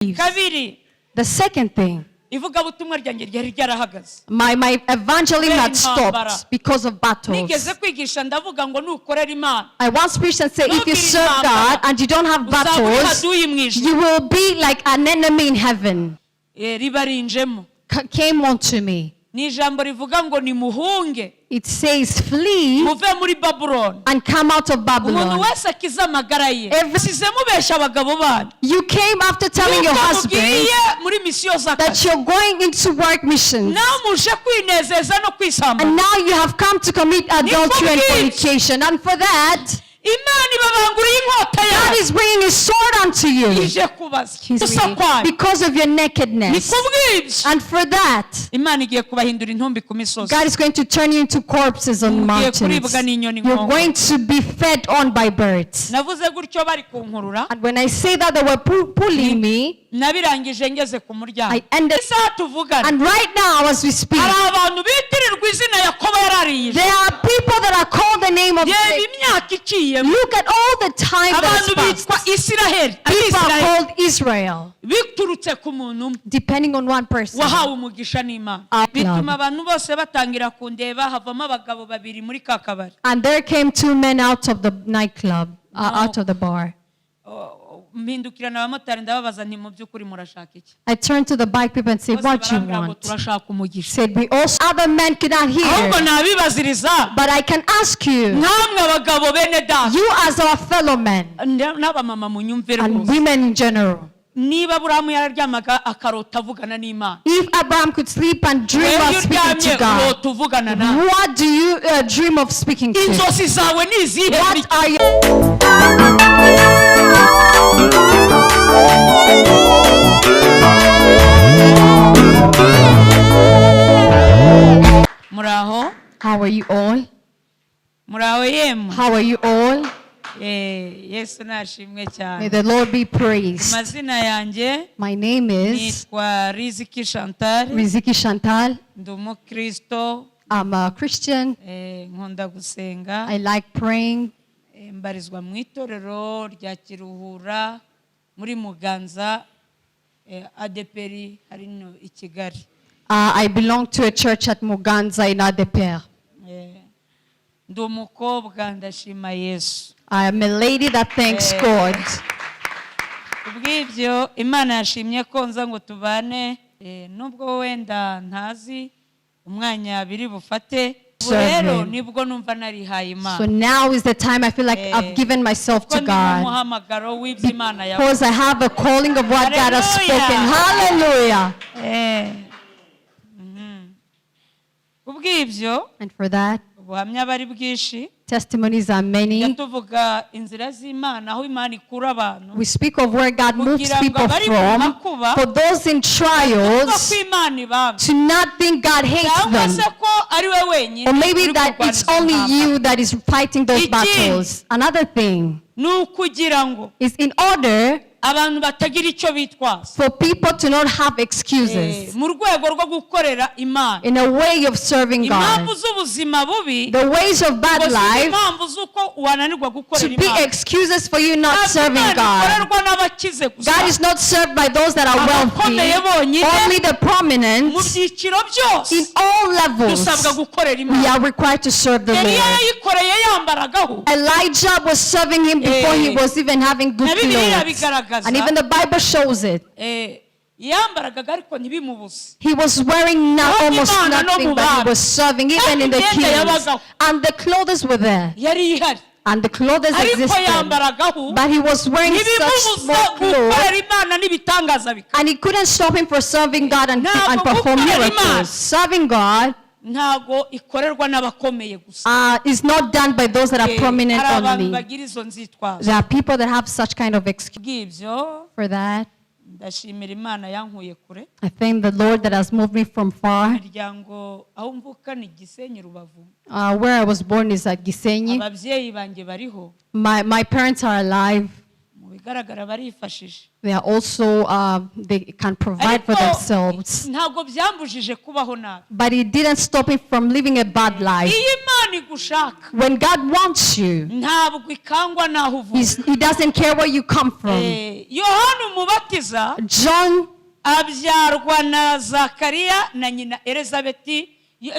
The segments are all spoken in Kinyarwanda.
Kabiri, The second thing, ivugabutumwa ryanjye ryari ryarahagaze my evangelism had Kubera stopped because of battles. Nigeze kwigisha ndavuga ngo nukorera Imana, I once preached and said, if you Ntugire serve intambara. God and you don't have Uzaba uri battles, haduyi mu ijuru. You will be like an enemy in heaven. Eh, riba rinjemo. Came onto me. Ni ijambo rivuga ngo nimuhunge, It says, "Flee muve muri Babuloni." and come out of Umuntu Babylon." wese akize amagara ye. Size mubeshya abagabo banyu You came after telling your yuko husband mugiye muri misiyo that z'akazi, you're going into work missions. nawe muje kwinezeza no kwisambana. And now you have come to commit adultery and Niko fornication. And for that, Imana ibabanguriye inkota God yayo, is bringing his sword unto you. ije kubazwa gusa kwanyu. Because of your Ni nakedness. kubw'ibyo And for that, Imana igiye kubahindura intumbi ku misozi. God is going to turn you into corpses on Mugiye mountains. kuribwa n'inyoni You're nkongwa. going to be fed on by birds. Navuze gutyo bari kunkurura. And when I say that they were pulling me, Nabirangije ngeze ku muryango. I ended. Isaha tuvugana, And right now, as we speak, hari abantu bitirirwa izina Yakobo yarariyije. There are people that are called the name of Reba Jacob. imyaka iciyemo. Look at all the time that has Abantu passed. bitwa Isiraheli, People are Abisiraheli, called Israel, biturutse ku muntu umwe depending on one person. wahawe umugisha n'Imana. Our Bituma club. Abantu bose batangira kundeba, havamo abagabo babiri muri ka kabari. And there came two men out of the nightclub, out of the bar. Oh, mpindukirana abamotari ndababaza nti mu by'ukuri murashaka iki? I turned to the bike people and said, Bose "What you barambwira ngo want?" turashaka umugisha. Said, "We also." Other men could not hear. Ahubwo nabibaziriza, But I can ask you, nkamwe abagabo bene data you as our fellow men n'abamama munyumve and rwose, women in general, niba Aburahamu yararyamaga akarota avugana n'Imana, if Abraham could sleep and dream wewe of iyo speaking to uryamye God, urota uvugana nawe, what do you dream of speaking to? Inzozi zawe ni izihe? What are you? Muraho? How are you all? Muraho yemwe? How are you all? Eh, Yesu nashimwe May cyane. The Lord be praised. Amazina yanjye My name is nitwa Riziki Chantal. Riziki Chantal. Ndi umukristo. I'm a Christian. Eh, nkunda gusenga. I like praying. Eh, mbarizwa mu itorero rya Kiruhura muri Muganza, eh, ADEPR hano i Kigali. I belong to a church at Muganza in ADEPR. Eh, ndi umukobwa ndashima Yesu. I am a lady that thanks God. Kubw'ibyo Imana yashimye ko nza ngo tubane, eh, nubwo wenda ntazi umwanya biri bufate. Ubu rero Serve him. Nibwo numva narihaye So Imana, now is the time I feel like I've given myself kuko to ndi mu God. Muhamagaro w'ibyo Imana yavuze. Because I have a calling of what God has spoken. Hallelujah. Hallelujah. Eh, Kubw'ibyo, And for that, ubuhamya bari bwinshi. Testimonies are Tujya many. Tuvuga inzira z'Imana aho Imana ikura abantu, We speak of where God moves kugira ngo people abari mu from. Makuba, For those in kuvuga trials, ko Imana ibanga, to not think God hates cyangwa them. Se ko ari we wenyine Or maybe uri that kurwana it's izo only ntambara. You that is fighting those Ikindi, battles. Another thing ni ukugira ngo is in order abantu batagira icyo bitwaza for people to not have Eh, excuses mu rwego rwo gukorera Imana. In a way of serving God. Impamvu z'ubuzima bubi The ways of bad ngo si life impamvu z'uko wananirwa to gukorera be Imana. Excuses for you not Ntabwo serving Imana God. ikorerwa n'abakize gusa, God is not served by those that are wealthy, abakomeye bonyine, only the prominent. Mu byiciro byose In all levels, dusabwa gukorera we Imana. Are required to serve the Eliya Lord. yayikoreye yambaragaho. Elijah was serving him before he Eh. was even having good Na Bibiliya clothes. irabigaragaza. And even the Bible shows it. Eh, yambaraga ariko ntibimubuze. He was wearing not, Kuba almost Imana no nothing, mu but he bami. Was serving even in the Imyenda kings. yabagaho. And the clothes were there. Yari ihari, And the clothes ariko existed. yambaragaho, But he was wearing such ntibimubuza small clothes. Gukorera Imana n'ibitangaza bikaba. And it couldn't stop him from serving God Ntabwo and perform gukorera Imana miracles. Serving God ntabwo ikorerwa n'abakomeye gusa. Is not done by those that are Eh, prominent hari abantu only. bagira izo nzitwazo. There are people that have such kind of excuse Bw'ibyo, for that. Ndashimira Imana yankuye kure. I thank the Lord that has moved me from far. Imiryango aho mvuka ni Gisenyi, Rubavu. Where I was born is at Gisenyi. Ababyeyi banjye bariho. My parents are alive. Mu Mu bigaragara barifashije. They are also, they can provide for Ariko themselves. ntabwo byambujije kubaho nabi. But it didn't stop me from living a bad life. Iyo Imana igushaka, When God wants you, ntabwo ikangwa n'aho uvuka. He doesn't care where you come from. Yohana Umubatiza John abyarwa na Zakariya na nyina Elizabeti.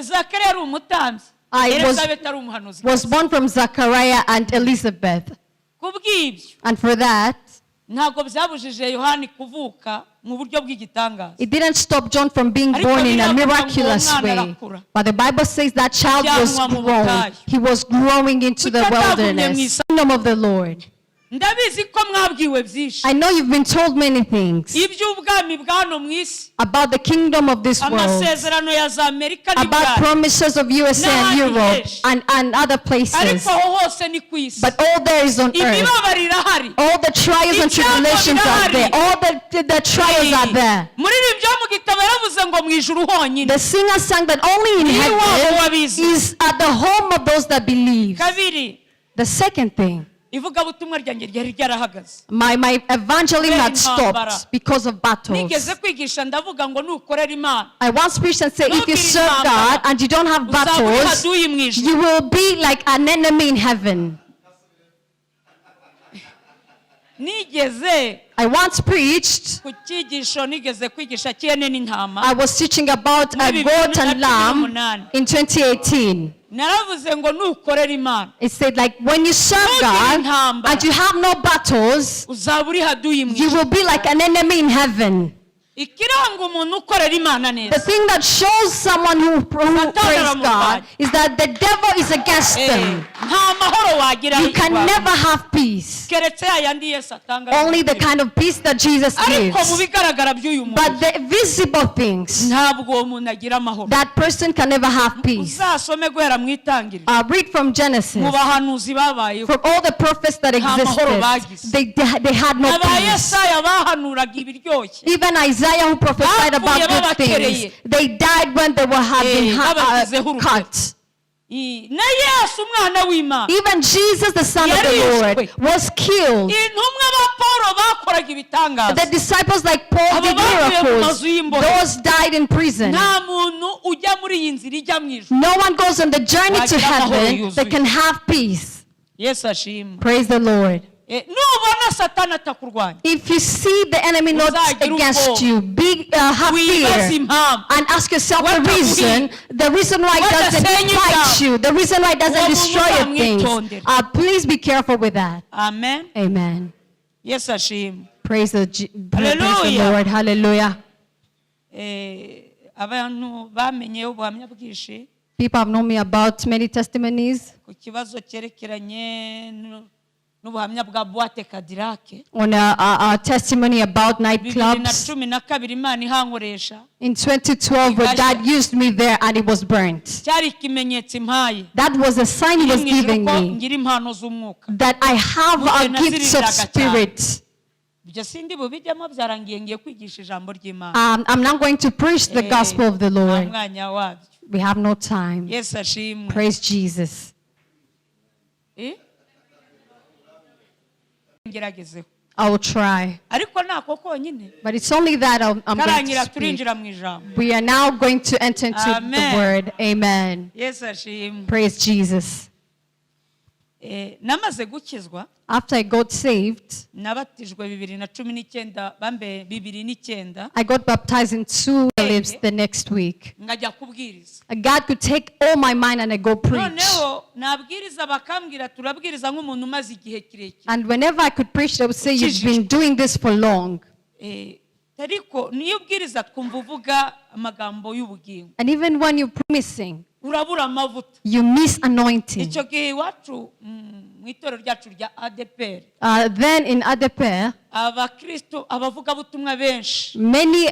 Zakariya ari umutambyi, Elizabeti ari umuhanuzi. Was born from Zachariah and Elizabeth. Ku bw'ibyo, And for that, ntabwo byabujije Yohani kuvuka mu buryo bw'igitangaza. it didn't stop John from being Ariko born in a biravuga ngo uwo miraculous mwana way. arakura. But the Bible says that child was Ajyanwa mu grown. butayu. He was growing into the Kuki atagumye mu wilderness. isa- Kingdom of the Lord. Ndabizi ko mwabwiwe byinshi I know you've been told many things iby'ubwami bwa hano mu isi, about the kingdom of this world, amasezerano ya za Amerika about n'Iburayi, promises of USA and N'ahandi Europe henshi. and other places. Ariko aho hose ni ku isi. But all there is on earth, Imibabaro irahari. all the trials and Ibyago tribulations are birahari. there, all the trials are there. Muri ibi byo mu gitabo yaravuze ngo mu ijuru honyine. The singer sang that only in Ni iwabo heaven w'abizera. is at the home of those that believe. Kabiri, The second thing, ivugabutumwa ryanjye ryari ryarahagaze. my evangelism Kubera had intambara. stopped because of battles. Nigeze kwigisha ndavuga ngo nukorera Imana, I once preached and said, if you Ntugire serve intambara, God and you don't have uzaba uri battles, haduyi mu ijuru. you will be like an enemy in heaven. Nigeze I once preached, ku cyigisho nigeze kwigisha cy'ihene n'intama. I was teaching about a Muri goat bibiri na and cumi lamb n'umunani. in 2018. Naravuze ngo nukorera Imana, It said, like, when you serve Ntugire God intambara, and you have no battles, uzaba uri haduyi mu you ijuru. will be like an enemy in heaven. Ikiranga umuntu ukorera Imana The neza, thing that shows someone who Satani prays aramurwanya. God is that the devil is against them. Nta mahoro wagira You can iwawe, never have peace. keretse ya yandi Yesu atanga. Only the kind of peace that Jesus Ariko mu gives. bigaragara by'uyu muntu, But the visible things, ntabwo uwo muntu agira amahoro. that person can never have peace. Uzasome guhera mu itangiriro, Read from Genesis. mu bahanuzi babayeho, From all the prophets that Nta mahoro existed, bagize. they had no aba peace. Yesaya bahanuraga ibiryoshye, Even Isaiah, who prophesied about Bapfuye good things, babakereye. they died when they were having Babashyizeho urugero. cut. Na Yesu umwana w'Imana, Even Jesus, the Son of the Yarishwe. Lord, was killed. Intumwa ba Paul bakoraga ibitangaza, The disciples like Paul Abo did bavuye mu miracles. mazu y'imbohe. Those died in prison. Nta muntu ujya muri iyi nzira ijya mu ijuru No one goes on the journey to Wagira amahoro heaven yuzuye. that can have peace. Yesu ashimwe. Praise the Lord. Nubona Satani atakurwanya, If you see the enemy not Uzagira against ubwoba. you, be have Wibaze fear impamvu. and ask yourself the What reason, the reason why it What doesn't the fight you, the reason why it doesn't Uwo muntu destroy your things. uzamwitondere. Please be careful with that. Amen. Amen. Yesu ashimwe. Praise the Hallelujah. Lord. Hallelujah. Abantu bamenye ubuhamya bwinshi People have known me about many testimonies ku kibazo cyerekeranye n'ubuhamya bwa boîte Cadillac. On a testimony about Bibiri na nightclubs. 12 Imana ihankoresha. In 2012, when God used me there and it was burnt. Cyari ikimenyetso impaye That was a sign He iri was mu ijuru giving ko me ngira impano z'umwuka. that I have a Mute gifts of naziriraga cyane. spirit. Ibyo sindi bubijyamo, byarangiye, ngiye kwigisha ijambo ry'Imana. I'm not going to preach the gospel of the Nta Lord. mwanya wabyo. We have no time. Yesu ashimwe. Praise Jesus. Eh? Ngeragezeho. I will try. Ariko nako konyine. But it's only that I'm going Karangira to speak. turinjira mu ijambo. We are now going to enter into the Amen. word. Amen. Yesu ashimwe. Praise Jesus. Namaze gukizwa, After I got saved, nabatijwe 2019, bambe 2009, I got baptized in two lips the next week. Ngajya kubwiriza. God could take all my mind and I go preach. Noneho nabwiriza bakambwira turabwiriza nk'umuntu umaze igihe kirekire. And whenever I could preach, they would say, "You've been doing this for long." Ariko niyo ubwiriza twumva uvuga amagambo y'ubugingo, And even when you're promising, urabura amavuta. you miss anointing. Icyo gihe iwacu mu itorero ryacu rya ADPR, Then in ADEPR, abakristo abavugabutumwa benshi, many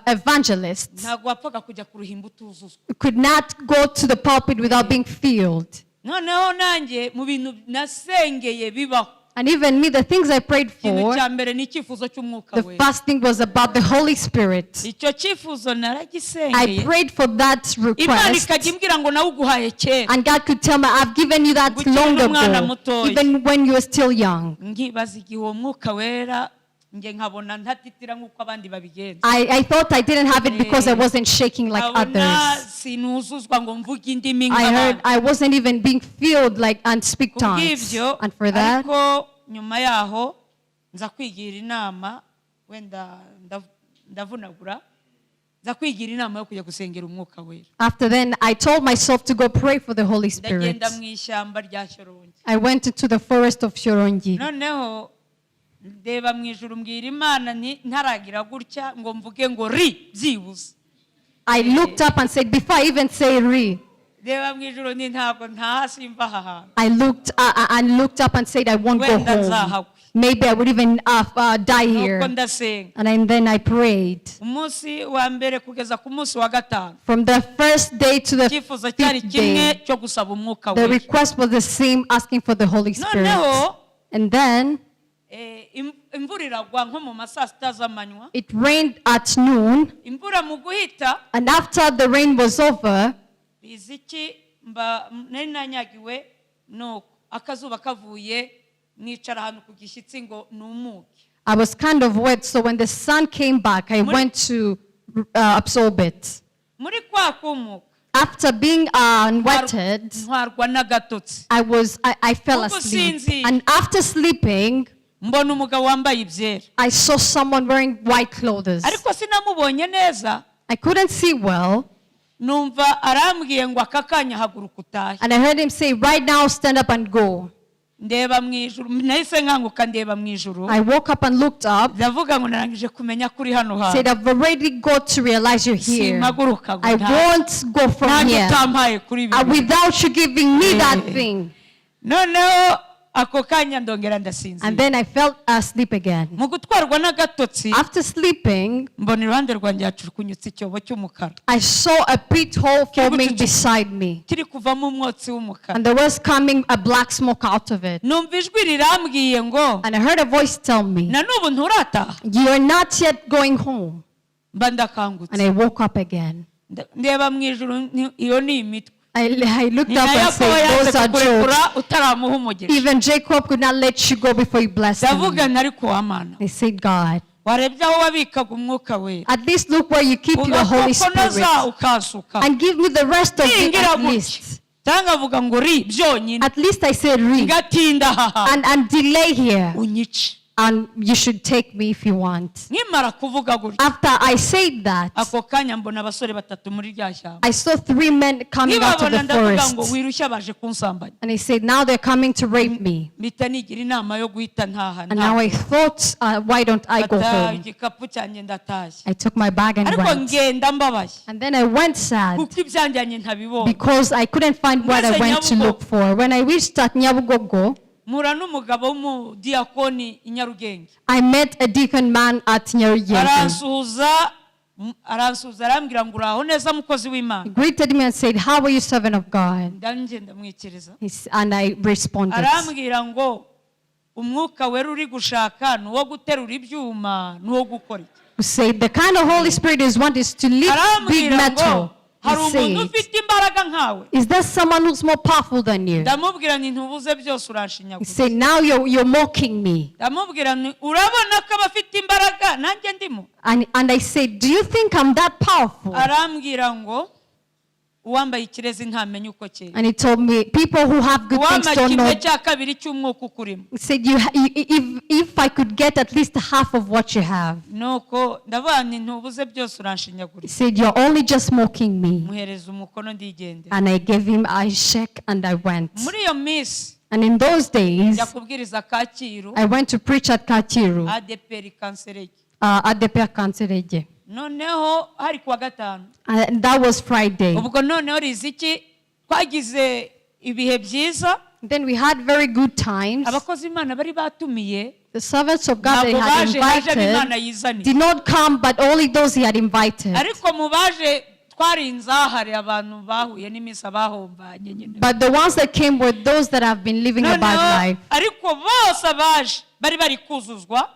evangelists ntabwo wapfaga kujya ku ruhimbi utuzuzwa. Could not go to the pulpit without being filled. Noneho nanjye mu bintu nasengeye bibaho, And even me, the things I prayed Ikintu for, cya mbere ni icyifuzo cy'Umwuka the Wera. First thing was about the Holy Spirit. Icyo cyifuzo I naragisengeye. Prayed for that Imana request. ikajya imbwira ngo nawe uguhaye kera. And God could tell me, "I've given you that Ngo ukiri long n'umwana ago, mutoya. Even when you were still young." Nkibaza igihe uwo Mwuka Wera njye nkabona ntatitira nk'uko abandi babigenza. I thought I didn't have it because I wasn't shaking like Nkabona others. Sinuzuzwa ngo mvuge indimi I heard nk'abandi. I wasn't even being filled like and speak tongues. Kubw'ibyo And for that, ariko nyuma yaho nza kwigira inama wenda ndavunagura nza kwigira inama yo kujya gusengera Umwuka Wera. After then, I told myself to go pray for the Holy Spirit. Ndagenda mu ishyamba rya Shyorongi. I went into the forest of Shyorongi. Noneho ndeba mu ijuru mbwira Imana nti ntaragira gutya ngo mvuge ngo ri byibuze. I looked up and said, before I even say "re," Reba mu ijuru ni ntabwo ntaha simva aha hantu. I looked and looked up and said, "I won't go Wenda home. nzahagwa. Maybe I would even die Nuko here." ndasenga. And then I prayed. Umunsi wa mbere kugeza ku munsi wa gatanu From the first day to the icyifuzo cyari fifth kimwe day, cyo gusaba Umwuka the Wera. Request was the same, asking for the Holy Spirit. Noneho And then imvura iragwa nko mu ma saa sita z'amanywa. It rained at noon. Imvura mu guhita And after the rain was over, biza iki mba nari nanyagiwe nuko akazuba kavuye nicara ahantu ku gishyitsi ngo numuke. I was kind of wet. So when the sun came back, I went to absorb it. Muri kwa kumuka After being wetted, ntwarwa n'agatotsi. I fell asleep. Ugusinzira. And after sleeping, Mbona umugabo wambaye ibyera. I saw someone wearing white clothes. Ariko sinamubonye neza. I couldn't see well. Numva arambwiye ngo aka kanya haguruka utahe. And I heard him say, "Right now, stand up and go." Ndeba mu ijuru nahise nkanguka ndeba mu ijuru. I woke up and looked up, Ndavuga ngo narangije kumenya ko uri hano said, hantu. "I've already got to realize you're here. Simpaguruka ngo I ntahe won't go from nanjye here utampaye kuri ibi. Without you giving me that thing." Noneho ako kanya ndongera ndasinzira. And then I fell asleep again. Mu gutwarwa n'agatotsi After sleeping, mbona iruhande rwanjye hacukunyutse icyobo cy'umukara I saw a pit hole forming beside me. Kiri kuvamo umwotsi w'umukara. And there was coming a black smoke out of it. Numva ijwi rirambwiye ngo And I heard a voice tell me, na n'ubu nturataha. "You are not yet going home." Mba ndakangutse. And I woke up again. Ndeba mu ijuru iyo ni imitwe. I looked Ni up na and Yakobo said, yanze "Those are kukurekura jokes. utaramuha umugisha. Even Jacob could not let you go before you blessed Ndavuga him." nti ariko wa Mana They said, "God, warebye aho wabikaga Umwuka Wera at least look where you keep your Holy ugakokonoza Spirit ukasuka and give me the rest of it ningira at gutya least." Cyangwa avuga ngo ri byonyine At least I said "re" ngatinda aha and delay here. unyice. And you should take me if you want. Nkimara kuvuga gutya After I said that, ako kanya mbona abasore batatu muri rya shyamba. I saw three men coming out of Nkibabona the ndavuga ngo forest. wirushya baje kunsambanya. And he said, "Now they're coming to rape me." Mpita nigira inama yo guhita ntaha. And now I thought, "Why don't I go Mfata home?" igikapu cyanjye ndatashye. I took my bag and Ariko went. ngenda mbabaye And then I went sad kuko ibyanjyanye ntabibonye. Because I couldn't find what I Ngeze went to Nyabugogo. Look for. When I reached at Nyabugogo, Mpura n'umugabo w'umudiyakoni i Nyarugenge. I met a deacon man at Nyarugenge. Aransuhuza aransuhuza arambwira ngo uraho neza mukozi w'Imana. He greeted me and said, "How are you, servant of God?" Ndanjye ndamwikiriza. And I responded. Arambwira ngo Umwuka Wera uri gushaka ni uwo guterura ibyuma ni uwo gukora iki? He said, "The kind of Holy Spirit is one is to lift big Arambwira ngo metal." hari He umuntu said, ufite imbaraga nkawe? "Is there someone who's more powerful than you?" Ndamubwira nti ntubuze byose He uranshinyagura. said, "Now you're mocking me." Ndamubwira nti urabona ko abafite imbaraga nanjye ndimo. And I said, "Do you think I'm that powerful?" Arambwira ngo uwambaye ikirezi ntamenya uko kera. And he told me, "People who have good things Uwampa don't kimwe know." cya kabiri cy'umwuka ukurimo. He said, If I could get at least half of what you have." Nuko ndavuga nti ntubuze byose He uranshinyagurira. said, "You're only just mocking me." Muhereza umukono ndigendera. And I gave him a check and I went. Muri iyo minsi And in those days, njya kubwiriza Kacyiru I went to preach at Kacyiru, ADEPR Kanserege. ADEPR Kanserege. Noneho hari kuwa gatanu. And that was Friday. Ubwo noneho riziki twagize ibihe byiza. Then we had very good times. Abakozi Imana bari batumiye The servants of God they ntabwo had baje haje abo Imana invited yizaniye. Did not come, but only those he had invited. Ariko mu baje Twari inzahare, abantu bahuye n'iminsi, abahombanye nyine. But the ones that came were those that have been living a bad Noneho, life. Ariko bose abaje bari kuzuzwa,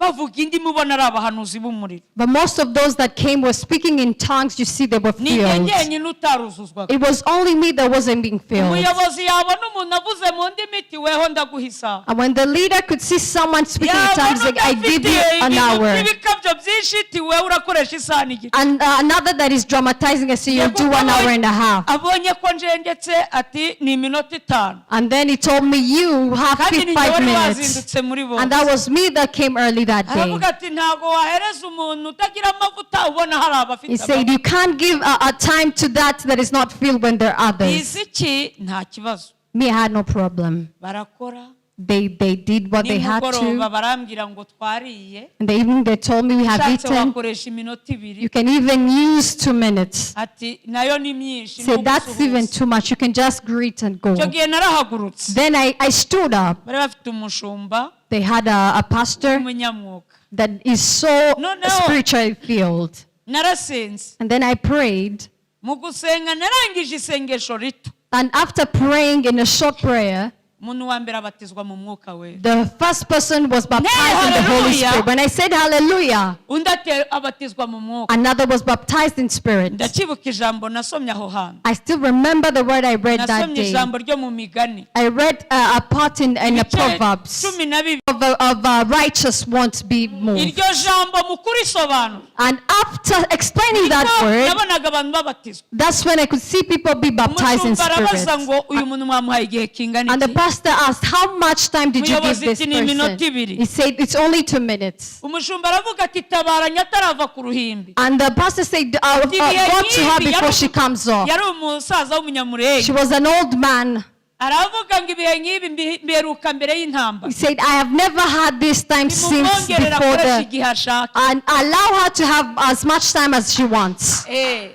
bavuga indimi, ubona ari abahanuzi b'umuriro. But most of those that came were speaking in tongues. You see, they were Ni njye filled. njyenyine utaruzuzwaga. It was only me that wasn't being filled. Umuyobozi yabona umuntu avuze mu ndimi iti weho ndaguha isaha. And when the leader could see someone speaking in tongues, Yabona like, "I give you udafitiye an ibintu hour." by'ibikabyo byinshi iti wewe urakoresha isaha n'igice. And another that is dramatizing and say, "You'll do 1 hour and a half." Abonye ko njengetse ati ni iminota 5. And then he told me, "You have Kandi ni njye 5 wari minutes." wazindutse muri bose. And that was me that came early that day. Aravuga ati ntabwo wahereza umuntu utagira amavuta ubona hari abafite He said, amavuta. "You can't give a time to that that is not filled when there are others." Iziki nta kibazo. Me, I had no problem. Barakora. They did what they had Nimugoroba to. Barambwira ngo twariye. In the evening, they told me, "We have Ushatse eaten. Wakoresha iminota 2. You can even use 2 minutes." Ati nayo ni myinshi. Say, "That's even too much. You can just greet and go." Icyo gihe narahagurutse. Then I stood up. Bari bafite umushumba They had a pastor w'umunyamwuka. That is so No. spiritually filled. Narasenze. And then I prayed. Mu gusenga narangije isengesho rito. And after praying in a short prayer, Umuntu wa mbere abatizwa mu mwuka wera. The first person was baptized in the Holy Hallelujah. Spirit. When I said hallelujah, Undi abatizwa mu mwuka. Another was baptized in spirit. Ndakibuka ijambo nasomye aho hantu. I still remember the word I read that Nasomye day. Ijambo ryo mu migani. I read a part in the Ibice Proverbs 12. of righteous won't be moved. Iryo jambo mu kurisobanura And after explaining that niko word, nabonaga abantu babatizwa. That's when I could see people be baptized in Umushumba arabaza spirit. ngo uyu muntu mwamuhaye igihe kingana And the iki? Pastor asked, "How much time did you give Umuyobozi this ati, "Ni iminota person?" ibiri." He said, "It's only 2 minutes." Umushumba aravuga ati tabaranya atarava ku ruhimbi. And the pastor said, Ibihe "Go to her nk'ibi before yari she comes off." Yari umusaza w'umunyamurenge. She was an old man. Aravuga ngo ibihe nk'ibi mbiheruka mbere y'intambara. He said, "I have never had this time since Nimumwongerera before akoresha the." Igihe ashaka. And allow her to have as much time as she wants. Eh,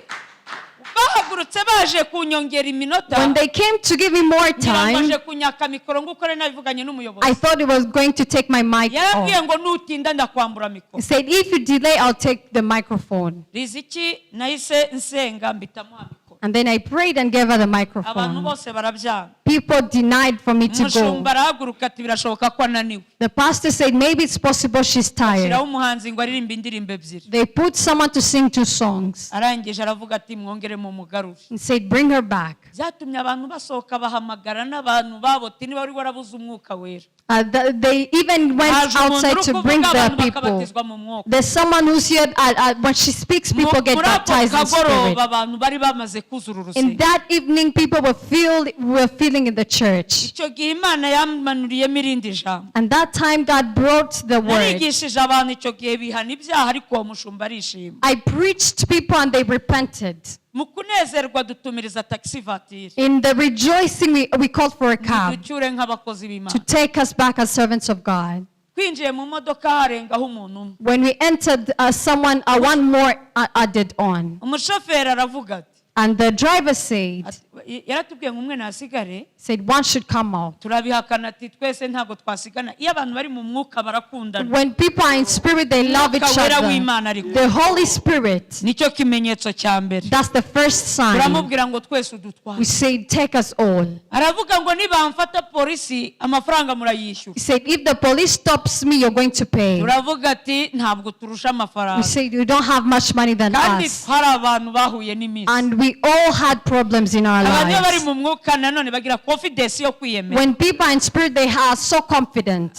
bahagurutse baje kunyongera iminota When they came to give me more ngira ngo time, aje kunyaka mikoro nguko rero nabivuganye n'umuyobozi. I thought it was going to take my mic Yarambwiye off. Ngo nutinda ndakwambura mikoro. He said, "If you delay, I'll take the microphone." Riziki nahise nsenga mbitamuha mikoro. And then I prayed and gave her the Abantu microphone. Bose barabyanga. People denied for me to go. Umushumba arahaguruka ati birashoboka ko ananiwe. The pastor said, "Maybe it's possible she's tired." Shyiraho umuhanzi ngo aririmbe indirimbo ebyiri. They put someone to sing two songs Arangije aravuga ati mwongere mu mugarure. And said, "Bring her back." Byatumye abantu basohoka bahamagara n'abantu babo ati niba wari warabuze umwuka wera. They even went Haje umuntu outside uri to kuvuga bring the abantu people. bakabatizwa mu mwuka. There's someone who's here, when she speaks, people get Muri ako baptized in kagoroba spirit. Abantu bari bamaze kuzura In urusengero. that evening, people were filling in the church. Icyo gihe Imana yamanuriyemo irindi jambo. And that time, God brought the word. Narigishije abantu icyo gihe bihana ibyaha ariko uwo mushumba arishima. I preached people and they repented. Mu kunezerwa dutumiriza taxi voiture. In the rejoicing, we called for a cab Ducyure nk'abakozi to b'Imana. Take us back as servants of God. Twinjiye mu modoka harengaho umuntu umwe. When we entered, someone, one more added on. Umushoferi aravuga ati And the driver said, ati- yaratubwiye ngo umwe nasigare. Said one should come out. Turabihakana ati twese ntabwo twasigana iyo abantu bari mu mwuka barakundana. When people are in spirit, they love each Umwuka wera other. w'Imana ariko. The Holy Spirit, Nicyo kimenyetso cya mbere. That's the first sign. Turamubwira ngo twese udutware. We say, "Take us all." Aravuga ngo nibamfata polisi amafaranga murayishyura. He said, "If the police stops me, you're going to pay." Turavuga ati ntabwo turusha We amafaranga. said, "You don't have much money than Kandi us." hari abantu bahuye n'iminsi. And we all had problems in our Abantu iyo bari lives. Mu mwuka nanone bagira confidence yo kwiyemera. When people are in spirit, they are so confident.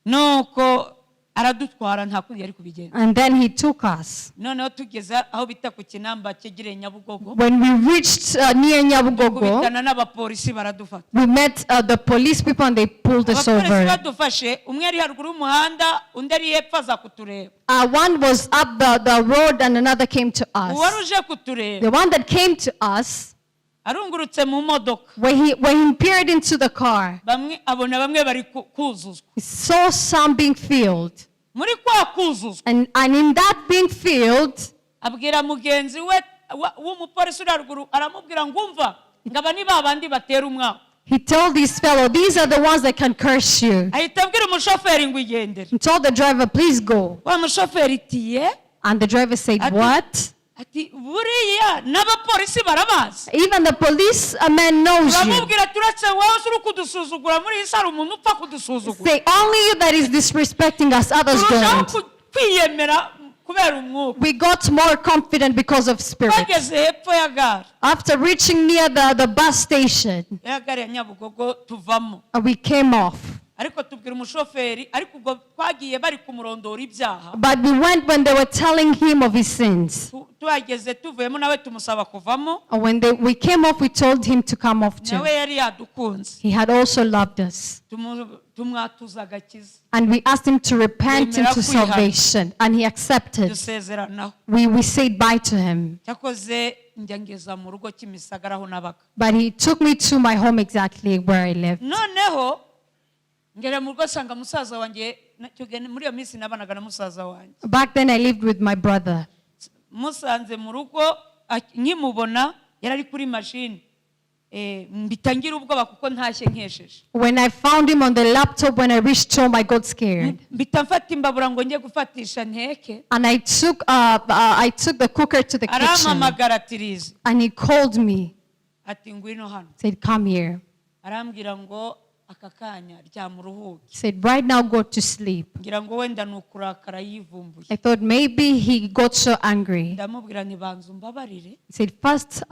Nuko aradutwara nta kundi yari kubigenza. And then he took us. Noneho tugeze aho bita ku Kinamba cyegereye Nyabugogo When we reached near Nyabugogo, kubitana n'abapolisi baradufata. We met the police people and they pulled us Abapolisi over. badufashe umwe ari haruguru y'umuhanda undi ari hepfo aza kutureba. One was up the road and another came to Uwari us. uje kutureba The one that came to us, arungurutse mu modoka when he peered into the car, bamwe abona bamwe bari kuzuzwa. He saw some being filled. Muri kwa kuzuzwa And in that being filled, abwira mugenzi we w'umupolisi uri haruguru aramubwira ngo umva ngo aba ni ba bandi batera umwaku. He told his fellow, "These are the ones that can curse you." Ahita abwira umushoferi ngo igendere. He told the driver, "Please go." Wa mushoferi iti ye. And the driver said, Ati- "What?" Ati buriya n'abapolisi barabazi. Even the police man knows you. Turamubwira turetse wowe uri kudusuzugura muri iyi sare umuntu upfa kudusuzugura. Say, only you that is disrespecting us, others Turushaho don't. Kwiyemera kubera umwuka. We got more confident because of spirit. Bageze hepfo ya gare, After reaching near the bus station, ya gare ya Nyabugogo tuvamo. We came off. Ariko tubwira umushoferi ariko ubwo twagiye bari kumurondora ibyaha. But we went when they were telling him of his sins. Tuhageze tuvuyemo nawe tumusaba kuvamo. And when we came off, we told him to come off too. Nawe yari yadukunze. He had also loved us. Tumwatuza agakiza. And we asked him to repent Yemera into kwihana. Salvation. And he accepted. Dusezeranaho. We said bye to him. Cyakoze njya ngeza mu rugo Kimisagara aho nabaga. But he took me to my home, exactly where I lived. Noneho ngera mu rugo nsanga musaza wanjye icyo gihe muri iyo minsi nabanaga na musaza wanjye. Back then, I lived with my brother. Musanze mu rugo nkimubona yari ari kuri mashini. Eh, mpita ngira ubwoba kuko ntashye nkesheje. When I found him on the laptop, when I reached home, I got scared. Mpita mfata imbabura ngo njye gufatisha nteke. And I took the cooker to the kitchen. Arampamagara ati Liza. And he called me, Ati ngwino hano. Said, "Come here." Arambwira ngo aka kanya ryama uruhuke. He said, "Right now, go to sleep." Ngira ngo wenda ni ukurakara yivumbuye. I thought maybe he got so angry. Ndamubwira nti banza umbabarire. He said, "First,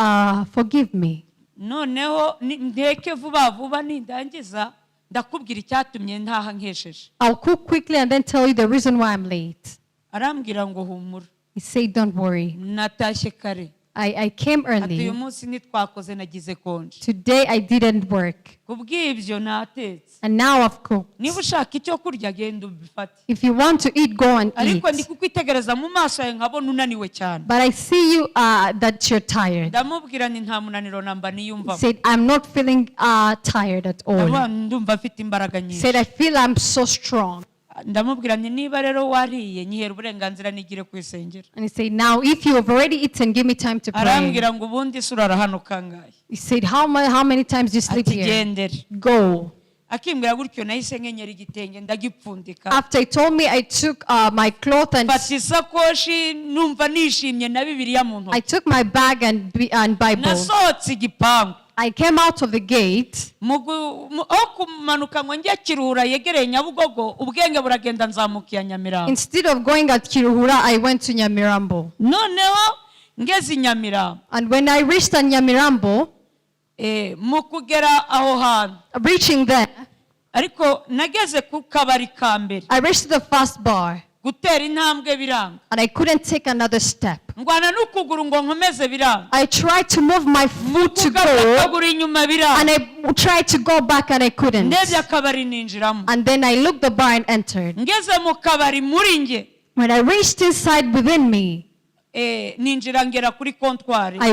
forgive me. Noneho nteke vuba vuba nindangiza ndakubwira icyatumye ntaha nkesheje. I'll cook quickly and then tell you the reason why I'm late." Arambwira ngo humura. He said, "Don't worry. Natashye kare. I came Ati uyu early. Munsi ntitwakoze nagize konje. Today I didn't work. Kubw'ibyo natetse. And now I've cooked. Niba ushaka icyo kurya genda ubifate. If you want to eat, go and Ariko ndi eat. kukwitegereza mu maso yawe nkabona unaniwe cyane. But I see you that you're tired." Ndamubwira nti nta munaniro namba He niyumvamo. said, "I'm not feeling tired at all." Ndavuga ndumva mfite imbaraga He nyinshi. said, "I feel I'm so strong." Ndamubwira nti niba rero wariye nyihera uburenganzira nigire ku isengero. And he said, "Now, if you have already eaten, give me time to pray." Arambwira ngo ubundi se urara hano kangahe? He said, How many times do you sleep Ati here? gendere. Go." Akimbwira gutyo nahise nkenyera igitenge ndagipfundika. After he told me, I took my cloth and Mfata isakoshi numva nishimye na bibiliya mu I ntoki. Took my bag and Bible. Nasohotse igipangu. I came out of the gate. Aho kumanuka ngo njye Kiruhura yegereye Nyabugogo ubwenge buragenda nzamuka iya Nyamirambo. Instead of going at Kiruhura, I went to Nyamirambo. Noneho ngeze i Nyamirambo, And when I reached at Nyamirambo, mu kugera aho hantu, reaching there, ariko nageze ku kabari ka mbere, I reached the first bar gutera intambwe biranga. And I couldn't take another step. Ndwana n'ukuguru ngo nkomeze biranga. I tried to move my foot to Kugaruka go akaguru inyuma biranga. And I tried to go back and I couldn't. Ndebye akabari ninjiramo. And then I looked the bar and entered. Ngeze mu kabari muri nge, When I reached inside within me, ninjira ngera kuri kontwari. I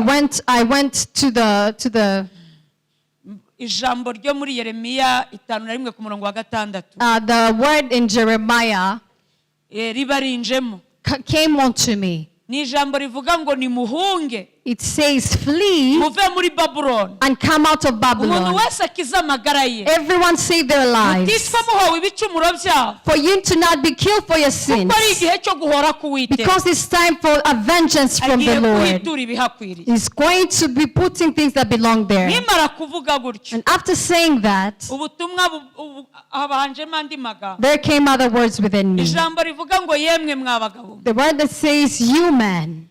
went to the Ijambo ryo muri Yeremiya 51 ku murongo wa 6, the word in Jeremiah riba rinjemo. Came onto me. Ni ijambo rivuga ngo nimuhunge, It says, "Flee muve muri Babuloni, and come out of umuntu Babylon. Wese akize amagara ye, Everyone save their lives. Muticwa muhowe ibicumuro byabo, For you to not be killed for your sins. Kuko ari igihe cyo guhora k'Uwiteka. Because it's time for a vengeance from Agiye the Lord. kuhitura ibihakwiriye." He's going to be putting things that belong there." Nimara kuvuga gutyo, And after saying that, ubutumwa habanjemo andi magambo. There came other words within me. Ijambo rivuga ngo yemwe mwa bagabo mwe, The word that says, "You man,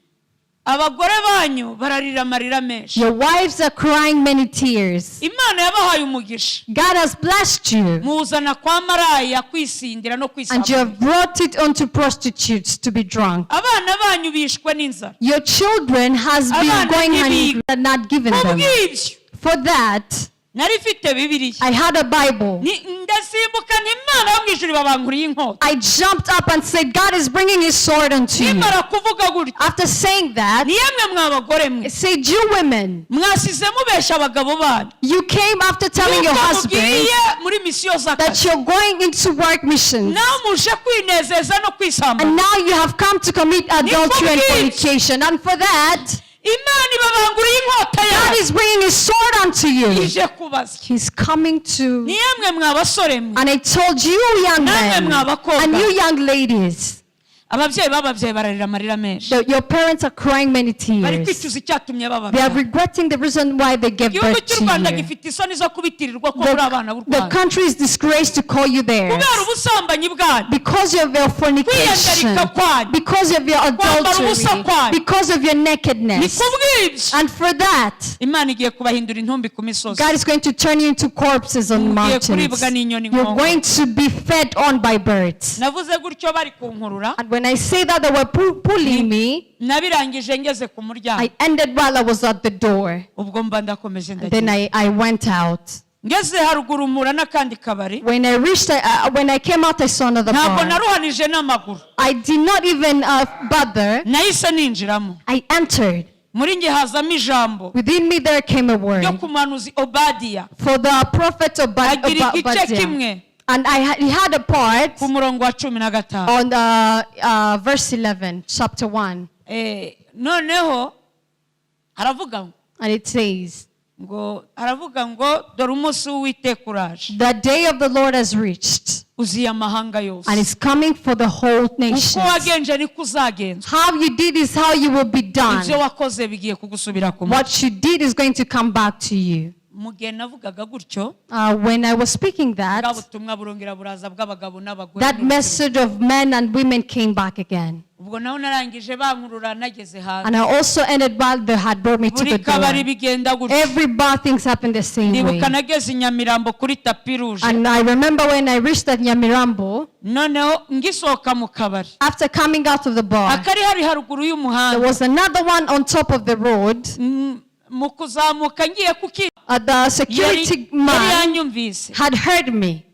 abagore banyu bararira amarira menshi. Your wives are crying many tears. Imana yabahaye umugisha, God has blessed you, muwuzana kwa maraya kwisindira no and you kwisambanya. Have brought it unto prostitutes to be drunk. Abana banyu bishwe n'inzara. Your children has been Abana going ntibiga. hungry and not given them." Kubw'ibyo, For that, nari mfite bibiliya. I had a Bible. Ndasimbuka nti Imana yo mu ijuru ibabanguriye inkota. I jumped up and said, "God is bringing his sword unto you." Nimara kuvuga gutyo, After saying that, ni yemwe mwa bagore mwe, I said, "You women, mwasize mubeshya abagabo banyu you came after telling your yuko husband mugiye muri misiyo that z'akazi, you're going into work missions. Nawe muje kwinezeza no kwisambanya. And now you have come to commit adultery and Kubw'ibyo, fornication. And for that, Imana ibabanguriye inkota God yayo, is bringing his sword unto you." ije kubazya. He's coming to. Ni yemwe mwa basore mwe, And I told you, young Namwe men, mwa bakobwa. And you, young ladies, Ababyeyi bababyaye bararira amarira menshi. Your parents are crying many Bari tears. kwicuza icyatumye They are bababyara. Regretting the reason why they gave Igihugu birth cy'u to Rwanda you. gifite isoni zo kubitirirwa ko muri abana b'u The Rwanda country is disgraced to call you theirs. Kubera ubusambanyi bwanyu. Because of your fornication, Kwiyandarika kwanyu. Because of your Kwambara ubusa adultery, kwanyu. Because of your Ni nakedness. Kubw'ibyo And for that, Imana igiye kubahindura intumbi ku misozi. God is going to turn you into corpses on Mugiye mountains. Kuribwa n'inyoni You're nkongwa. Going to be fed on by birds. Navuze gutyo bari kunkurura. And when I say that they were pulling me, Nabirangije ngeze ku muryango. I ended while I was at the door. Ubwo mba ndakomeje Then ndagiye. I went out. Ngeze haruguru mpura n'akandi kabari. When I came out, I saw another Ntabwo bar. naruhanije n'amaguru. I did not even bother. Nahise ninjiramo. I entered. Muri nge hazamo ijambo Within me there came a word ryo ku muhanuzi Obadiya. For the prophet Agira igice Obadiah. kimwe And he had a part ku murongo wa 15. On the verse 11, chapter 1. Eh, noneho aravuga ngo And it says, ngo aravuga ngo dore umunsi w'Uwiteka uraje. "The day of the Lord has reached, Uziye amahanga yose. And it's coming for the whole Uko nation." wagenje niko uzagenzwa. How you did is how you will be done. Ibyo wakoze bigiye kugusubira ku mutwe. What you did is going to come back to you. Mu gihe navugaga gutyo, When I was speaking that, bwa butumwa burongera buraza bw'abagabo n'abagore that n'urubyiruko. Message of men and women came back again. Ubwo naho narangije bankurura nageze hanze. And I also ended while they had brought me to Buri the kabari door. Bigenda gutyo. Every bar, things happen the same way. Ndibuka nageze i Nyamirambo kuri tapis rouge. And I remember when I reached at Nyamirambo, Noneho ngisohoka mu kabari, after coming out of the bar, akari hari haruguru there y'umuhanda. Was another one on top of the road. Mu kuzamuka ngiye kuki The yari security yari man yanyumvise. Had heard me.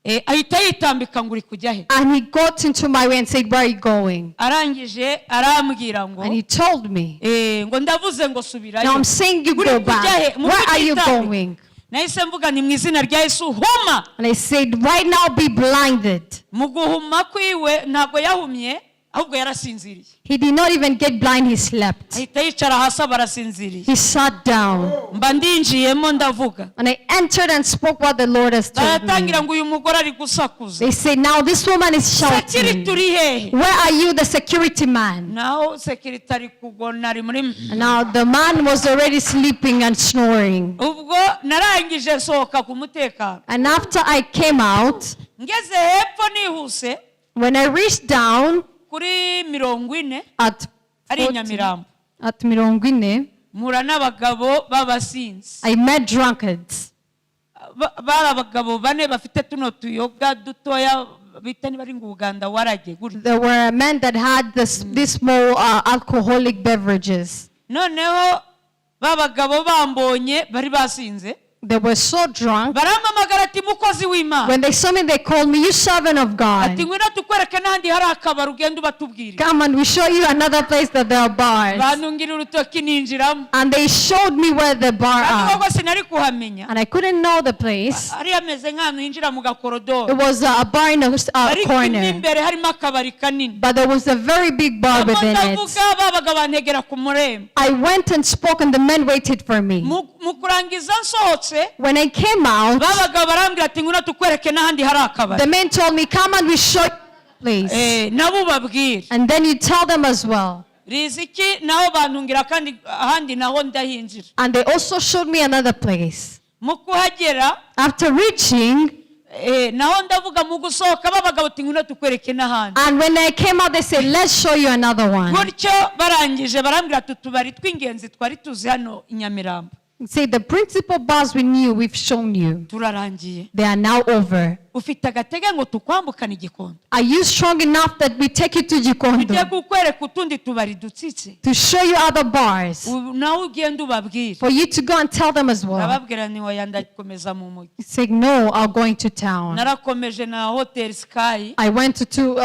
Eh, ahita yitambika ngo uri kujya he? And he got into my way and said, "Where are you going?" Arangije arambwira ngo And he told me, eh, ngo ndavuze ngo subirayo. "Now I'm saying you Uri go kujya back. he? Mu Where are you kutitambika. going?" Nahise mvuga ni mu izina rya Yesu huma. And I said, "Right now be blinded." Mu guhuma kwiwe ntabwo yahumye ahubwo yarasinziriye. He did not even get blind, he slept. Ahita yicara hasi aba arasinziriye. He sat down. Mba ndinjiyemo ndavuga. And I entered and spoke what the Lord has told me. Baratangira ngo uyu mugore ari gusakuza. They say, "Now this woman is Security shouting. uri hehe? Where are you, the security man?" Naho sécurité ari kugona ari muri And now the man was already sleeping and snoring. Ubwo narangije nsohoka ku mutekano. And after I came out, Ngeze hepfo nihuse when I reached down kuri 40 at ari i 40, Nyamirambo, at 40, mpura n'abagabo b'abasinzi. I met drunkards. Bari abagabo bane bafite tuno tuyoga dutoya bita niba ari ngo Uganda warage gutya. There were men that had this small alcoholic beverages. Noneho ba bagabo bambonye bari basinze, They were so drunk. Barampamagara ati mukozi w'Imana. When they saw me, they called me, "You servant of God." Ati ngwino tukwereke n'ahandi hari akabari ugenda ubatubwirira. "Come and we show you another place that there are bars." Bantungira urutoki ninjiramo. And they showed me where the bar Kandi are. koko sinari kuhamenya. And I couldn't know the place. Hari hameze nk'ahantu hinjira mu gakorodoro. It was a bar in a Ariko mo corner. Imbere harimo akabari kanini. But there was a very big bar Ndimo within it. ndavuga babaga bantegera ku murembo. I went and spoke, and the men waited for me. Mu kurangiza nsohotse, When I came out, babaga barambwira ati ngwino tukwereke n'ahandi hari akabari. The men told me, "Come and we show you the place." Eh, nabo ubabwire. And then you tell them as well. Riziki naho bantungira kandi ahandi naho ndahinjira. And they also showed me another place. Mu kuhagera, After reaching, eh, naho ndavuga mu gusohoka babagabo ati ngwino tukwereke n'ahandi. And when I came out, they said, "Let's show you another one." Gutyo barangije barambwira ati utubari tw'ingenzi twari tuzi hano i Nyamirambo Say, "The principal bars we knew, we've shown you. Turarangiye. They are now over. Ufite agatege ngo tukwambukane igikondo. Are you strong enough that we take you to Tujye Gikondo kukwereka utundi tubari dutsitse. To show you other bars Ubu nawe ugenda ubabwire." for you to go and tell them as well?" Ndababwira ni oya ndakomeza mu mujyi. Say, "No, I'll go into town." Narakomeje na hoteli Sky. I went to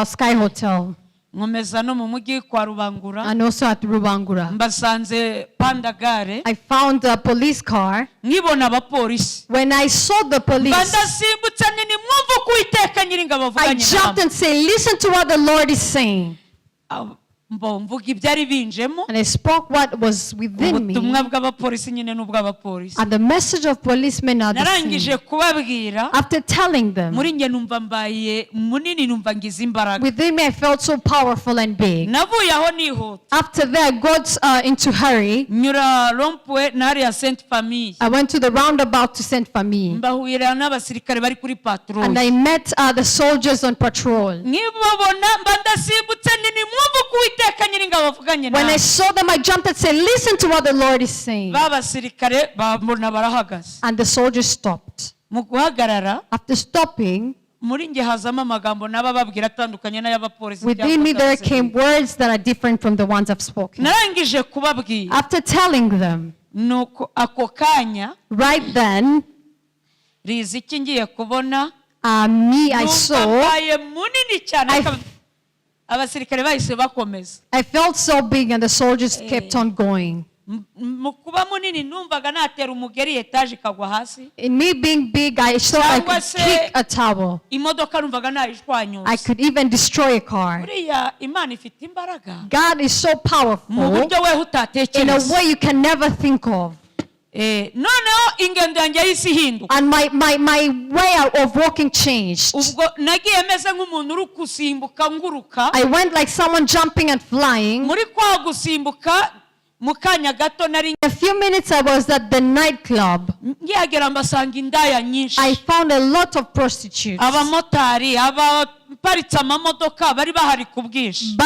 Sky Hotel Nkomeza no mu mujyi kwa Rubangura. And also at Rubangura. Mbasanze pandagare. I found a police car. Nkibona abapolisi, When I saw the police, mba ndasimbutse nini mwumva uko Uwiteka Nyiringabo I avuganye jumped namwe. and said, "Listen to what the Lord is saying." Abo- Mbo mvuga ibyari binjemo. And I spoke what was within me. Ubutumwa bw'abapolisi nyine n'ubw'abapolisi. And the message of policemen are the Narangije same. kubabwira, After telling them, muri njye numva mbaye munini, numva ngize imbaraga. Within me I felt so powerful and big. Navuye aho nihuta. After that, I got into hurry. Nyura rond-point n'hariya Sainte Famille. I went to the roundabout to Saint Famille. Mbahurira n'abasirikare bari kuri And patrouille. I met the soldiers on patrol. Nkibabona mba ndasimbutse nti nimwumve uko Uwiteka Nyiringabo avuganye When I nawe. Saw them, I jumped and said, "Listen to what the Lord is saying." Ba basirikare bambona barahagaze. And the soldiers stopped. Mu guhagarara, After stopping, muri njye hazamo amagambo n'abababwira atandukanye n'ay'abapolisi. Within me there came words that are different from the ones I've spoken. Narangije kubabwira, After telling them, nuko ako kanya right then, riza iki ngiye kubona, me, I numva saw, mbaye munini cyane. Ariko abasirikare bahise bakomeza. I felt so big, and the soldiers kept on going. Mu kuba munini numvaga natera umugeri etaje ikagwa hasi. In me being big, I thought I Cyangwa could se kick a towel. Imodoka numvaga I nayishwanyuza. Could even destroy a car. Buriya Imana ifite imbaraga God is so mu powerful buryo weho in a utatekereza. Way you can never think of. Eh, noneho ingendo yanjye yahise ihinduka. And my way of walking changed. Ubwo nagiye meze nk'umuntu uri gusimbuka nguruka. I went like someone jumping and flying. Muri kwa gusimbuka mu kanya gato nari In a few minutes, I was at the nightclub. Ngihagera mbasanga indaya nyinshi. I found a lot of prostitutes. Abamotari abaparitse amamodoka bari bahari ku bwinshi.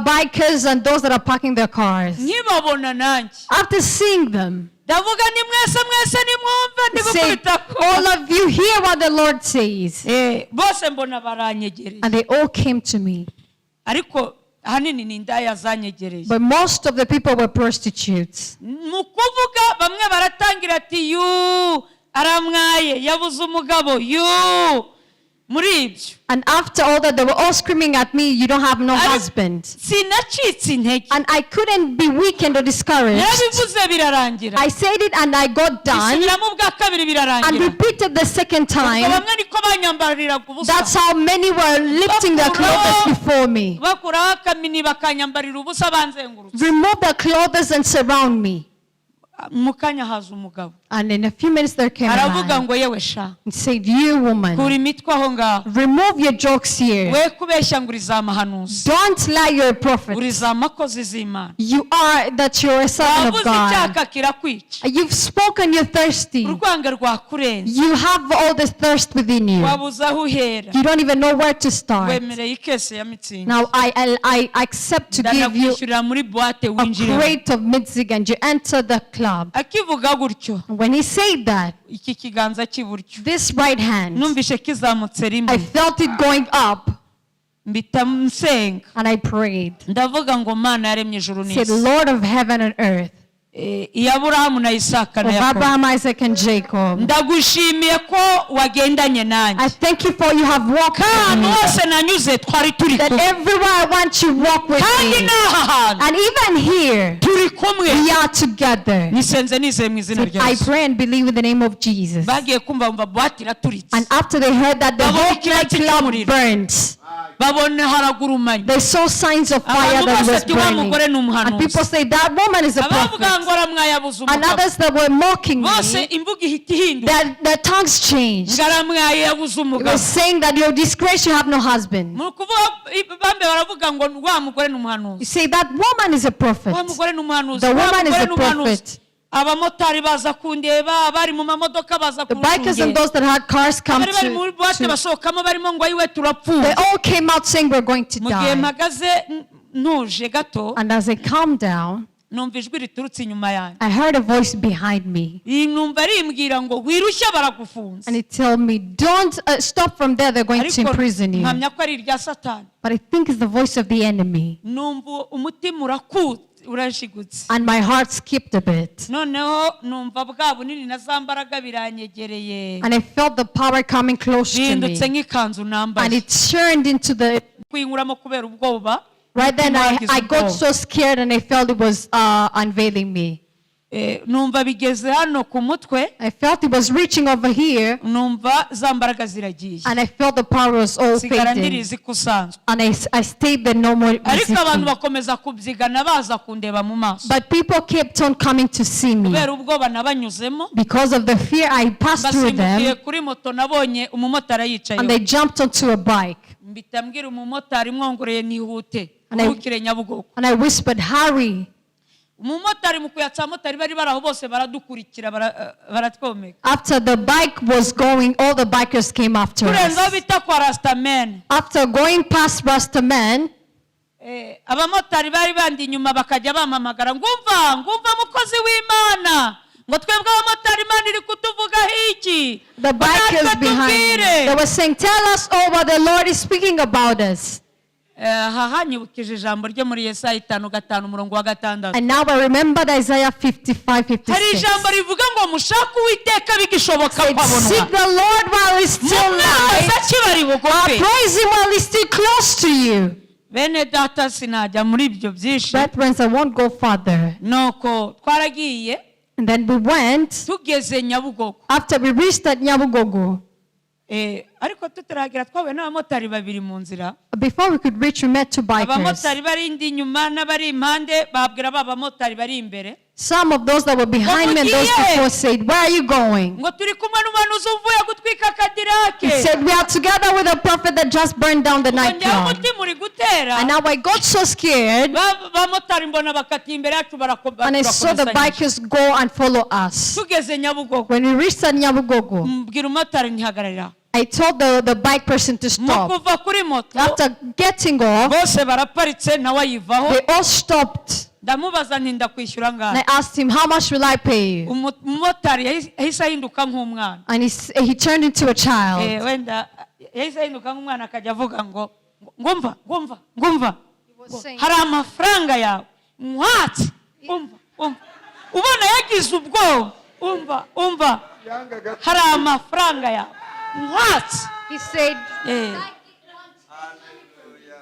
Bikers and those that are parking their cars. Nkibabona nanjye, After seeing them, ndavuga ni mwese mwese nimwumve ndi say, gukubita. "All of you, hear what the Lord says." Eh, bose mbona baranyegereye. And they all came to me. Ariko ahanini ni indaya zanyegereye. But most of the people were prostitutes. Mu kuvuga bamwe baratangira ati yu aramwaye yabuze umugabo yu muri ibyo. And after all that, they were all screaming at me, "You don't have no husband." Sinacitse intege. And I couldn't be weakened or discouraged. Narabivuze birarangira. I said it and I got done Bisubiramo ubwa kabiri and birarangira. Repeated the second Ubwo time. bamwe niko banyambariraga ubusa. That's how many were lifting their clothes before me. Bakuraho akamini bakanyambarira ubusa banzengurutse. Remove their clothes and surround me. Mu kanya haza umugabo. And in a few minutes there came a Aravuga man ngo yewe sha, and said, "You woman, kura imitwe aho ngaho, remove your jokes here. We kubeshya ngo uri za mahanuzi, Don't lie, you're a prophet. Uri za makozi z'Imana. You are that you're a servant of Wabuze God. icyaka kirakwica. You've spoken, you're thirsty. Urwanga rwakurenze. You have all the thirst within you. Wabuze aho uhera. You don't even know where to start. Wemereye ikese ya Mützig. Now I accept to give you Ndanakwishyurira muri boîte a winjiremo." crate of Mützig and you enter the club. Akivuga gutyo, And when he said that, iki kiganza cy'iburyo this right hand, numvishe kizamutse I rimwe. Felt it going up Mpita nsenga. And I prayed. Ndavuga ngo Mana yaremye ijuru Said, n'isi, "Lord of heaven and earth, Eh, iya Aburahamu na Isaka na of Yakobo, Abraham, Isaac, and Jacob, ndagushimiye ko wagendanye nanjye. I thank you for you have walked with Ahantu me. Hose nanyuze twari turi That kumwe. Everywhere I went, you walk with Kandi me. n'aha hantu And even here, turi kumwe. We are together." Nisenze nizeye mu izina rya I Yesu. pray and believe in the name of Jesus. Bagiye kumva bumva boîte iraturitse. And after they heard that, the Babona whole ikibatsi nightclub cy'umuriro. Burned. Babona haragurumanye. They saw signs of fire Abantu that bose was ati wa burning. mugore ni And umuhanuzi. people say that woman is a Abavuga prophet. ngo aramwaye abuze And umugabo, others that were mocking bose me, imvugo ihita ihinduka. their tongues changed. Ngo aramwaye yabuze It umugabo. Was saying that you're disgrace, you have no husband. Mu kuvuga bambe baravuga ngo wa mugore ni You umuhanuzi. say that woman is a prophet. Wa mugore ni umuhanuzi. The Wa woman is mugore a ni umuhanuzi. Prophet. Abamotari baza kundeba abari mu mamodoka baza The bikers and kunshungera. Those that had cars come Abari bari muri boîte basohokamo barimo ngo ayiwe turapfuye. They all came out saying we're going to Mu gihe die. mpagaze ntuje gato, And as I calmed down, numva ijwi riturutse inyuma yanjye. I heard a voice behind me. Iyi numva rimbwira ngo wirushye baragufunze. And it told me, "Don't stop from there, they're going to Ariko imprison you." mpamya ko ari irya Satani. But I think it's the voice of the enemy. Numva umutima urakutse urashigutse. And my heart skipped a bit. Noneho numva bwa bunini na za mbaraga biranyegereye. And I felt the power coming close to me. Bihindutse nk'ikanzu And nambaye. It turned into the. Kwinkuramo kubera ubwoba. Right then, Umutima I, wagize I got ubwoba. So scared and I felt it was unveiling me. Numva bigeze hano ku mutwe. I felt it was reaching over here, Numva za mbaraga ziragiye. And I felt the power was all Sigara fading. ndirizi ko usanzwe. And I stayed there no more Ariko abantu resisting. bakomeza kubyigana baza kundeba mu maso. But people kept on coming to see me. Kubera ubwoba nabanyuzemo. Because of the fear, I passed through Basimbukiye them kuri moto, nabonye umumotari and yicayeho. They jumped onto a bike. Mpita mbwira umumotari mwongoreye nihute And urukire Nyabugogo. And I whispered, "Hurry." Umumotari mu kuyatsa, abamotari bari bari aho bose baradukurikira baratwomeka. After the bike was going, all the bikers came after Turenze aho us. bita kwa Rastameni, After going past Rastaman, abamotari bari bandi inyuma bakajya bampamagara, ngumva ngumva mukozi w'Imana, ngo twebwe abamotari Imana iri kutuvugaho iki? The Ngo natwe bikers behind, tubwire. They were saying, "Tell us all what the Lord is speaking about us." Aha hanyibukije ijambo ryo muri Yesaya 55 umurongo wa 6. And now I remembered Isaiah 55, Hari 56. Ijambo rivuga ngo mushake Uwiteka bigishoboka Said, ko abonwa. "Seek the Lord while he's still Mumwambaze nigh. akibari bugufi. Praise him while he's still close to you." Bene data, sinajya muri ibyo byinshi. Brethren, I won't go further. Nuko twaragiye. And then we went. Tugeze Nyabugogo, After we reached at Nyabugogo, ariko tutaragera twahuye n'abamotari babiri mu nzira. Before we could reach, we met two bikers. Abamotari bari indi inyuma n'abari impande babwira ba bamotari bari imbere, Some of those that were behind me and those Mugiye. Before said, "Where are you going?" Ngo turi kumwe n'umuhanuzi uvuye gutwika Cadillac. He said, "We are together with a prophet that just burned down the Ngo njyewe nightclub." umutima uri gutera. And now I got so scared, Bamotari mbona bakatiye imbere yacu and I saw the turakomezanyije. Bikers go and follow us. Tugeze Nyabugogo, When we reached at Nyabugogo, mbwira umumotari ntihagararira. I told the bike person to Mu stop. Kuva kuri moto, After getting off, bose baraparitse nawe ayivaho. They all stopped. Ndamubaza nti ndakwishyura And angahe? I asked him, "How much will I pay you?" Umumotari yahise ahinduka nk'umwana. And he turned into a child. Wenda yahise ahinduka nk'umwana akajya avuga ngo ngumva ngumva ngumva Was ngo, saying- hari amafaranga yawe nkwatse, umva umva, ubona yagize ubwoba, umva umva, Yangaga hari amafaranga yawe nkwatse. He said,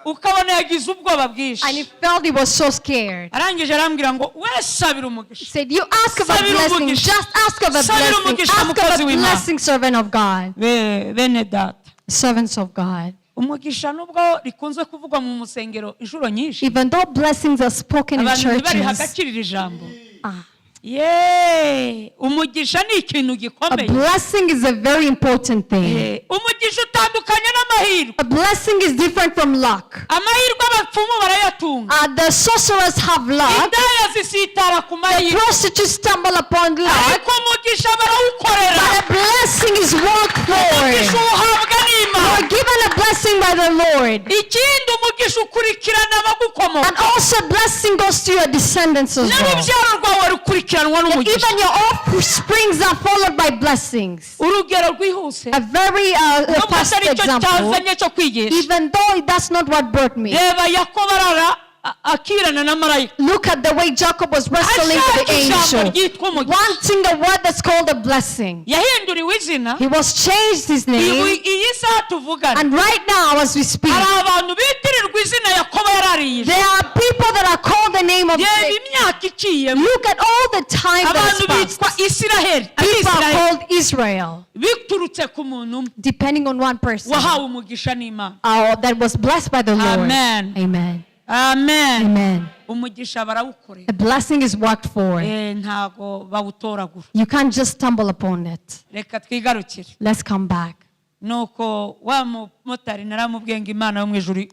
Ukabona yagize ubwoba and he bwinshi. Felt he was so scared. Arangije arambwira ngo we sabira He umugisha. said, "You ask of a Sabira blessing. umugisha. Just ask of a Sabira blessing. umugisha, Ask of mukozi a w'Imana. Blessing, servant of God." Bene data, Servants of God. Umugisha nubwo rikunze kuvugwa mu musengero inshuro nyinshi, Even though blessings are spoken in abantu ntibariha churches, agaciro iri jambo. Ah, Yeee, umugisha ni ikintu a gikomeye. Blessing is a very important thing. Umugisha utandukanye n'amahirwe. A blessing is different from luck. Amahirwe abapfumu barayatunga. The sorcerers have luck. Indaya zisitara ku The mahirwe. Prostitutes stumble upon luck. Ariko umugisha barawukorera. But a blessing is worked Umugisha for. uwuhabwa You n'Imana. are given a blessing by the Lord. Ikindi umugisha ukurikirana abagukomoka. And also blessing goes to your descendants as well. N'urubyaro rwawe rukurikiranwa n'umugisha. Even your offsprings are followed by blessings. Urugero rwihuse, A very nubwo fast atari cyo example, cyazanye cyo kwigisha, even though that's not what brought me. Reba Yakobo arara akirana na marayika, Look at the way Jacob was wrestling with the ashaka ijambo angel, ryitwa umugisha. Wanting a word that's called a blessing. Yahinduriwe izina. He was changed his name. Iyi saha tuvugana, And right now, as we speak, hari abantu bitirirwa izina Yakobo yarariye. There are people that are called the name of Reba Jacob. Imyaka iciyemo, Look at all the time that has abantu passed. bitwa Isiraheli, People are Abisiraheli, called Israel, biturutse ku muntu umwe depending on one person wahawe umugisha n'Imana. That was blessed by the Lord. Amen. Amen. Amen. Amen. Umugisha barawukorera. A blessing is worked for. Ntago bawutoragura. You can't just stumble upon it. Reka twigarukire. Let's come back. Nuko wa mumotari naramubwiye ngo Imana yo mu ijuru,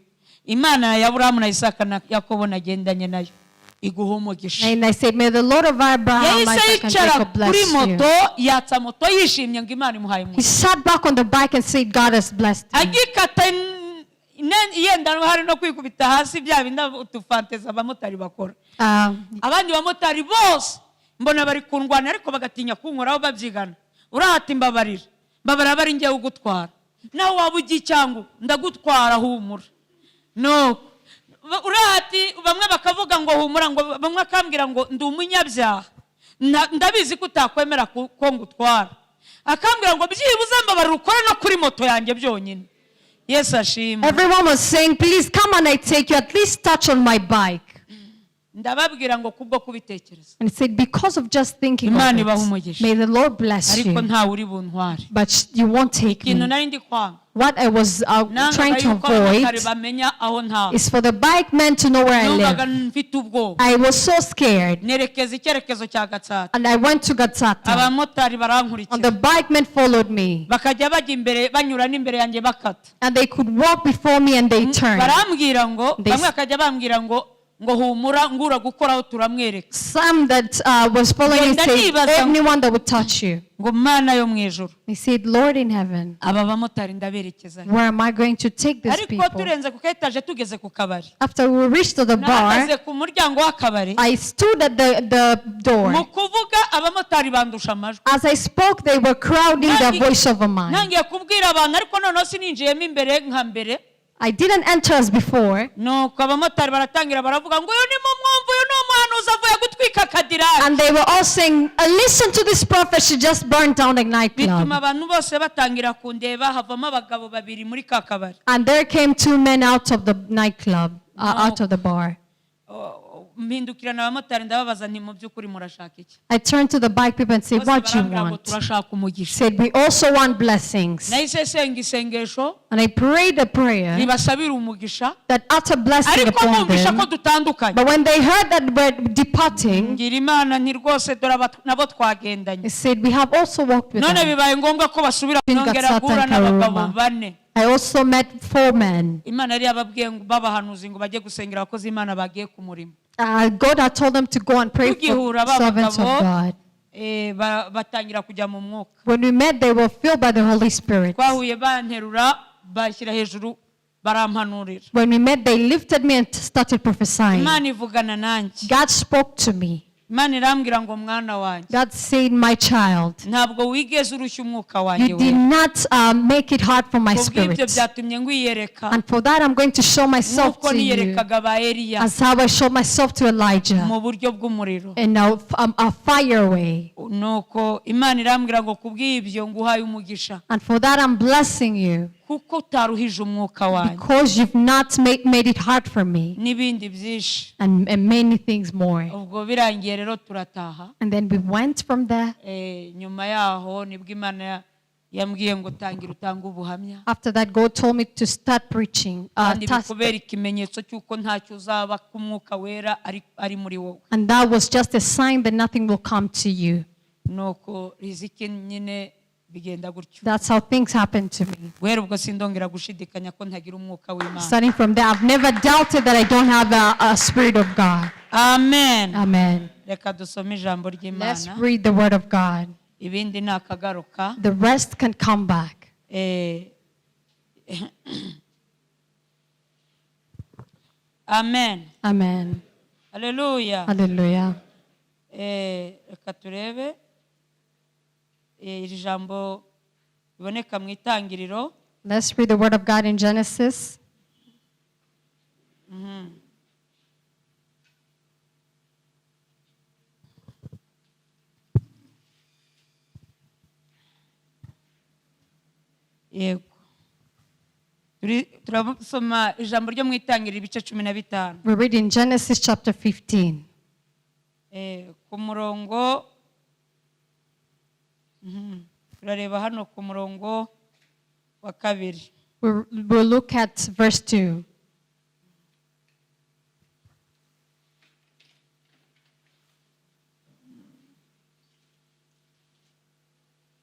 Imana ya Aburahamu na Isaka na Yakobo nagendanye nayo iguha umugisha. And I said, "May the Lord of Abraham, Yahise Isaac, and yicara Jacob kuri bless you." moto yatsa moto yishimye ngo Imana imuhaye He umugisha. sat back on the bike and said, "God has blessed me." Agikata yenda hari no kwikubita hasi bya bindi utufanteza abamotari bakora. Abandi bamotari bose mbona bari kundwana ariko bagatinya kunkoraho babyigana urahata imbabarira mbabarira bari ngewe ugutwara nawe waba ugiye cyangwa ndagutwara humura nuko urahati bamwe bakavuga ngo humura ngo bamwe akambwira ngo ndi umunyabyaha ndabizi ko utakwemera ko ngutwara akambwira ngo byibuze mbabarira ukore no kuri moto yanjye byonyine. Yesu ashimwe. Everyone was saying, "Please come and I take you, at least touch on my bike." Ndababwira ngo kubwo kubitekereza, And he said, because of just thinking of Imana ibahe it, umugisha. may the Lord bless Ariko you. ntawe uri buntware. But you won't take Ikintu me. nari ndi kwanga, What I was nangaga trying to yuko abamotari avoid bamenya aho ntawe. is for the bike men to know where I Numvaga live. mfite ubwoba. I was so scared. Nerekeza icyerekezo cya Gatsata. And I went to Gatsata. Abamotari And barankurikira, the bike men followed me. Bakajya bajya imbere, banyura n'imbere yanjye bakata. And they could walk before me and they turned. Barambwira ngo, bamwe bakajya bambwira ngo humura, ngura gukoraho turamwereka. Some that was following me Ngenda said, nibaza- anyone that would touch you. Ngo Mana yo mu ijuru, He said, Lord in heaven, aba bamotari ndaberekeza he? where am I going to take these Ariko people? turenze ku etaje, tugeze ku kabari, After we reached to the bar, nahagaze ku muryango w'akabari. I stood at the Mu door. kuvuga, abamotari bandusha amajwi. As I spoke, they were crowding their voice over mine. Ntangiye kubwira abantu, ariko noneho sininjiyemo imbere nka mbere. I didn't enter as before. Nuko abamotari baratangira baravuga ngo uyu ni mu mwumva, uyu ni umuhanuzi avuye gutwika Cadillac. And they were all saying, "Listen to this prophet, she just burned down a nightclub." Bituma abantu bose batangira kundeba, havamo abagabo babiri muri ka kabari. And there came two men out of the nightclub, out of the bar. Oh, mpindukirana abamotari, ndababaza nti mu by'ukuri murashaka iki? I turned to the bike people and said, Bose "What do you barambwira ngo want?" turashaka umugisha. Said, "We also want blessings." Nahise senga isengesho And I prayed a prayer ribasabira umugisha, that utter blessing ariko upon bumvisha ko them. dutandukanye. But when they heard that we're departing, Ngira Imana nti rwose dore aba nabo twagendanye, they said, "We have also walked with none them." bibaye ngombwa ko basubira. In Nongera Gatsata guhura and n'abagabo Karuma. bane. I also met four men. Imana yari yababwiye ngo babahanuzi ngo bajye gusengera abakozi Imana bagiye ku murimo. God had told them to go and pray for Tugihura ba servants of bagabo, God. batangira kujya mu mwuka. When we met, they were filled by the Holy Spirit. Twahuye banterura, bashyira hejuru, barampanurira. When we met, they lifted me and started prophesying. Imana ivugana nanjye. God spoke to me. Imana irambwira ngo mwana wanjye, God said, "My child, ntabwo wigeze urushya umwuka wanjye you did wera. not make it hard for my Kubw'ibyo spirit. byatumye ngwiyereka And for that, I'm going to show myself nk'uko to you niyerekaga ba Eliya as how I showed myself to Elijah mu buryo bw'umuriro. in a fire way. Nuko Imana irambwira ngo kubw'ibyo nguhaye umugisha, And for that, I'm blessing you kuko utaruhije umwuka wanjye. because you've not made it hard for me," N'ibindi byinshi. and many things more. Ubwo birangiye rero turataha. And then we went from there. Nyuma yaho nibwo Imana yambwiye ngo tangira utange ubuhamya, After that, God told me to start preaching. Kandi bikubera ikimenyetso cy'uko ntacyo uzaba ku Mwuka Wera ari muri wowe. And that was just a sign that nothing will come to you. Nuko riziki nyine bigenda gutyo. That's how things happened to me. Guhera ubwo sindongera gushidikanya ko ntagira umwuka w'Imana. Starting from there, I've never doubted that I don't have a spirit of God. Amen. Amen. Reka dusome ijambo Let's ry'Imana. read the word of God. Ibindi ni akagaruka. The rest can come back. Amen. Amen. Haleluya. Hallelujah. Reka turebe iri jambo riboneka mu Itangiriro. Let's read the word of God in Genesis. Yego. Turasoma ijambo ryo mu Itangiriro ibice 15. We read in Genesis chapter 15. Ku murongo, turareba hano ku murongo wa kabiri. We'll look at verse 2.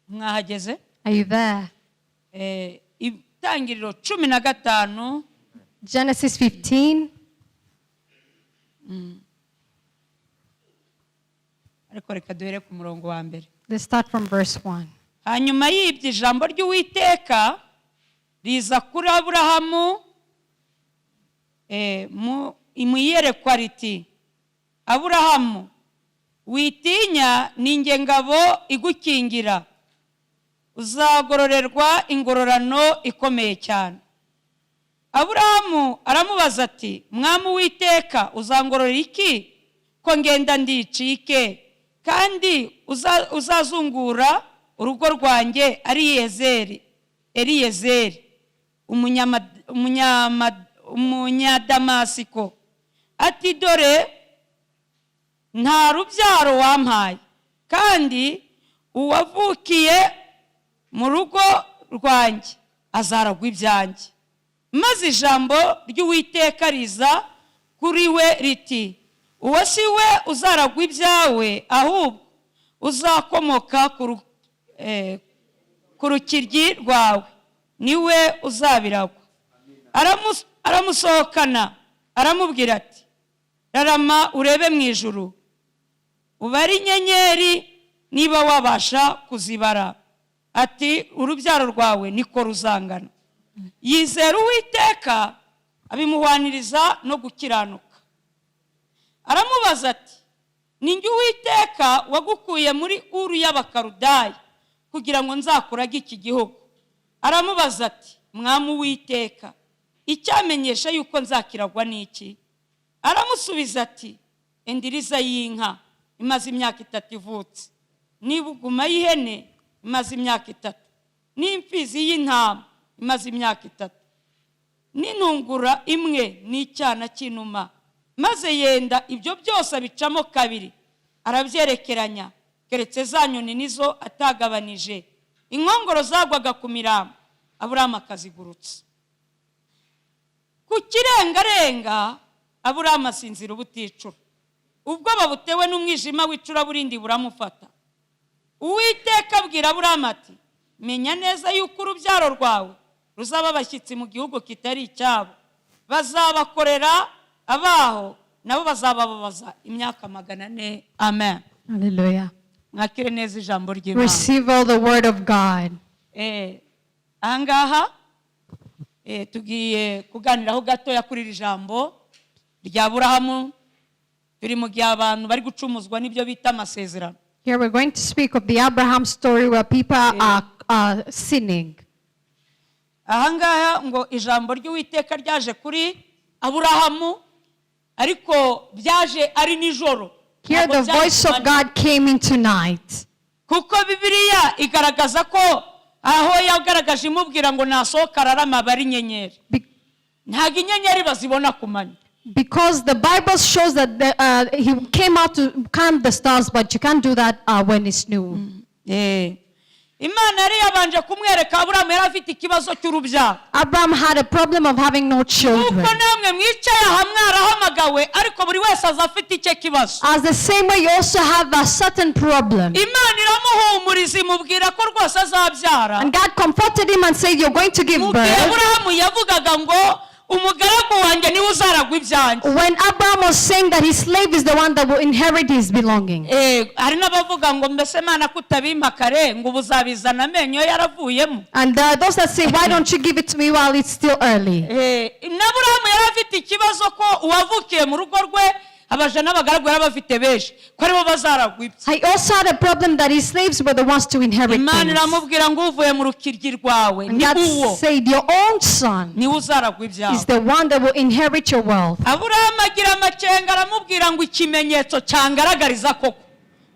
Mwahageze? Are you there? Itangiriro 15. Genesis 15. Ariko reka duhere ku murongo wa mbere. Let's start from verse 1. Hanyuma y'ibyo ijambo ry'Uwiteka riza kuri Aburahamu mu iyerekwa riti Aburahamu, witinya, ni njye ngabo igukingira, uzagororerwa ingororano ikomeye cyane. Aburahamu aramubaza ati Mwami Uwiteka, uzangororera iki ko ngenda ndicike, kandi uzazungura urugo rwanjye ari Eliyezeri Umunyadamasiko? Ati dore Nta rubyaro wampaye, kandi uwavukiye mu rugo rwanjye azaragwa ibyanjye. Maze ijambo ry'Uwiteka riza kuri we riti: "Uwo si we uzaragwa ibyawe, ahubwo uzakomoka ku rukiryi rwawe niwe uzabiragwa." Aramusohokana, aramubwira ati: "Rarama urebe mu ijuru, ubare inyenyeri niba wabasha kuzibara." Ati: "Urubyaro rwawe niko ruzangana." Yizera Uwiteka, abimuhwaniriza no gukiranuka. Aramubaza ati: "Ni njye Uwiteka wagukuye muri Uru y'Abakarudaya kugira ngo nzakurage iki gihugu." Aramubaza ati: "Mwami Uwiteka, icyamenyesha yuko nzakiragwa ni iki?" Aramusubiza ati: "Endiriza y'inka imaze imyaka 3 ivutse, n'ibuguma y'ihene imaze imyaka 3, n'imfizi y'intama imaze imyaka 3, n'intungura imwe n'icyana cy'inuma." Maze yenda ibyo byose abicamo kabiri, arabyerekeranya, keretse za nyoni nizo atagabanije. Inkongoro zagwaga ku mirambo, Aburahamu akazigurutsa. Ku kirengarenga Aburahamu asinzira ubuticura, ubwoba butewe n'umwijima w'icuraburindi buramufata. Uwiteka abwira Aburahamu ati: "Menya neza yuko urubyaro rwawe ruzaba abashyitsi mu gihugu kitari icyabo, bazabakorera abaho, nabo bazabababaza imyaka 400." Amen. Hallelujah. Mwakire neza ijambo ry'Imana. Receive all the word of God. Ahangaha tugiye kuganiraho gatoya kuri iri jambo rya Aburahamu. Turi mu gihe abantu bari gucumuzwa n'ibyo bita amasezerano. Here we're going to speak of the Abraham story where people are sinning. Ahangaha ngo ijambo ry'Uwiteka ryaje kuri Aburahamu, ariko byaje ari nijoro. Here Ntabwo the byari voice ku of manywa. God came into night. Kuko Bibiliya igaragaza ko aho yagaragaje imubwira ngo nasohoka ararama aba ari inyenyeri. Ntabwo inyenyeri bazibona ku manywa. Because the Bible shows that he came out to count the stars, but you can't do that when it's new. Imana yari yabanje kumwereka Aburahamu yari afite ikibazo cy'urubyaro. Abraham had a problem of having no children. Kuko namwe mwicaye aha mwarahamagawe, ariko buri wese aza afite icyo kibazo. As the same way, you also have a certain problem. Imana iramuhumuriza, imubwira ko rwose azabyara. And God comforted him and said, "You're going to give Mu gihe birth." Aburahamu yavugaga ngo umugaragu wanjye niwe uzaragwa ibyanjye. When Abraham was saying that his slave is the one that will inherit his belonging. Hari n'abavuga ngo: "Mbese Mana, kutabimpa kare, ngo ubu uzabizana amenyo yaravuyemo?" And there are those that say, "Why don't you give it to me while it's still early?" N'Aburahamu yari afite ikibazo ko uwavukiye mu rugo rwe, abaja n'abagaragu yari bafite benshi, ko aribo bazaragwa ibye. He also had a problem that his slaves were the ones to inherit Imana things. iramubwira ngo uvuye mu rukiryi rwawe And ni God uwo said, "Your own son niwe uzaragwa ibyawe." is the one that will inherit your wealth." Aburahamu agira amakenga, aramubwira ngo: "Ikimenyetso cyangaragariza koko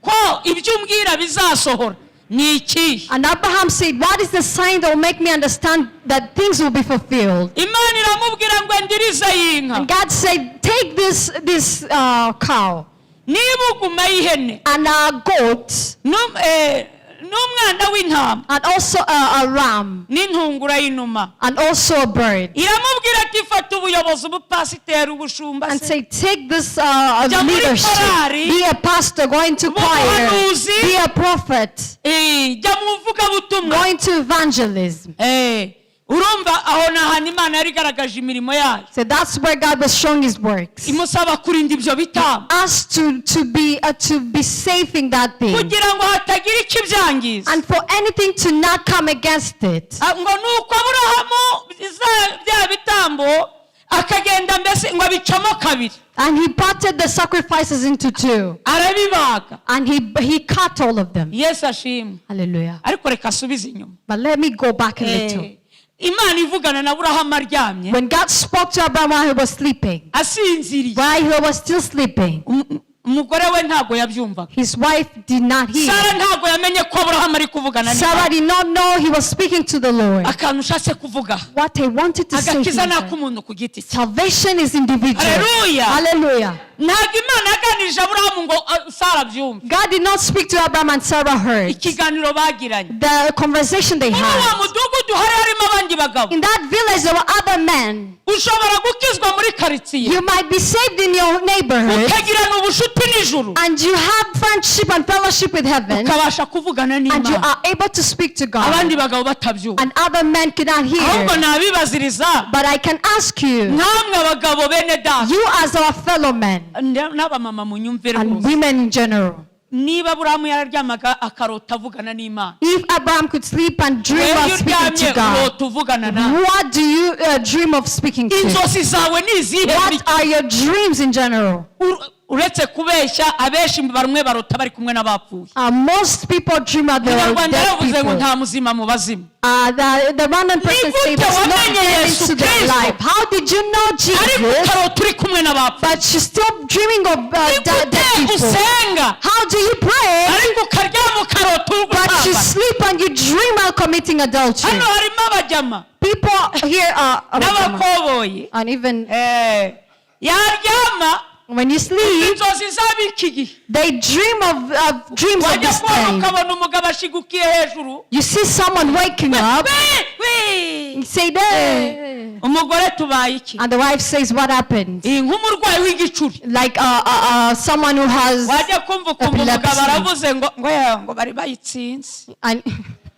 ko ibyo umbwira bizasohora ni ikihe?" And Abraham said, "What is the sign that will make me understand that things will be fulfilled?" Imana iramubwira ngo endirize y'inka And God said, "Take this cow n'ibuguma y'ihene and a goat n'umwana w'intama and also a ram n'intungura y'inuma." and also a bird." Iramubwira ati: "Fata ubuyobozi, ubupasiteri, ubushumba And se." say, "Take this Jya muri leadership. korari. Be a pastor, go into choir. Ubuhanuzi. Be a prophet. Jya mu ivugabutumwa." Go into evangelism." Urumva aho ni ahantu Imana yari igaragaje imirimo yayo. So that's where God was showing his works. Imusaba kurinda ibyo bitambo Us to be safe in that thing. kugira ngo hatagira ikibyangiza. And for anything to not come against it. Ah, ngo nuko Aburahamu bya bitambo akagenda, mbese ngo abicamo kabiri. And he parted the sacrifices into two. Arabibaga. And he cut all of them. Yesu ashimwe. Hallelujah. Ariko reka asubize inyuma. But let me go back a little. Imana ivugana na Aburahamu aryamye, When God spoke to Abraham while he was sleeping, asinziriye, while he was still sleeping, Umugore we ntabwo yabyumvaga. His wife did not hear. Sara ntabwo yamenye ko Aburahamu ari kuvugana Sarah n'Imana. Did not know he was speaking to the Lord. Akantu ushatse kuvuga, What I wanted to say agakiza ni here, ak'umuntu ku giti cye. Salvation is individual. Hallelujah. Hallelujah. Ntabwo Imana yaganirije Aburahamu ngo Sara abyumve. God did not speak to Abraham and Sarah heard. Ikiganiro bagiranye The conversation they muri uwo had. Mudugudu hari harimo abandi bagabo. In that village, there were other men. Ushobora gukizwa muri karitsiye, You might be saved in your neighborhood ukagirana ubushuti n'ijuru, and you have friendship and fellowship with heaven ukabasha kuvugana and you n'Imana, are able to speak to God abandi bagabo batabyumva. And other men cannot Ahubwo hear. nabibaziriza But I can ask you, nkamwe abagabo bene data you as our fellow men n'abamama munyumvire and rwose, women in general, niba Aburahamu yararyamaga akarota avugana n'Imana, if Abraham could sleep and dream wewe of iyo speaking uryamye to God, urota uvugana nawe, what do you dream of speaking to? Inzozi zawe ni izihe? What are your dreams in general? Uretse kubeshya, abenshi bamwe barota bari kumwe n'abapfuye. Most people dream of the Umunyarwanda dead yaravuze ngo people. nta muzima mu bazimu. The random person Ni say gute there's no wamenye dead Yesu into their Kristo? Life. How did you know Ariko Jesus? ukarota uri kumwe n'abapfuye. But you're still dreaming of Ni dead gute people. usenga, How do you pray? ariko ukaryama ukarota uri But you gusambana? Sleep and you dream of committing adultery. Hano harimo abajyama People here are n'abakoboyi. And even Eh, yaryama, when you sleep, inzozi z'ab'iki gihe, they dream of dreams of wajya this kubona thing. ukabona umugabo ashigukiye hejuru. You see someone waking up, We, we. You say, "There." Umugore tubaye iki? And the wife says, "What happened?" Iyi nk'umurwayi w'igicuri. Like someone who has Wajya kumva ukumva umugabo epilepsy. Aravuze ngo ngo ya ngo bari bayitsinze. And,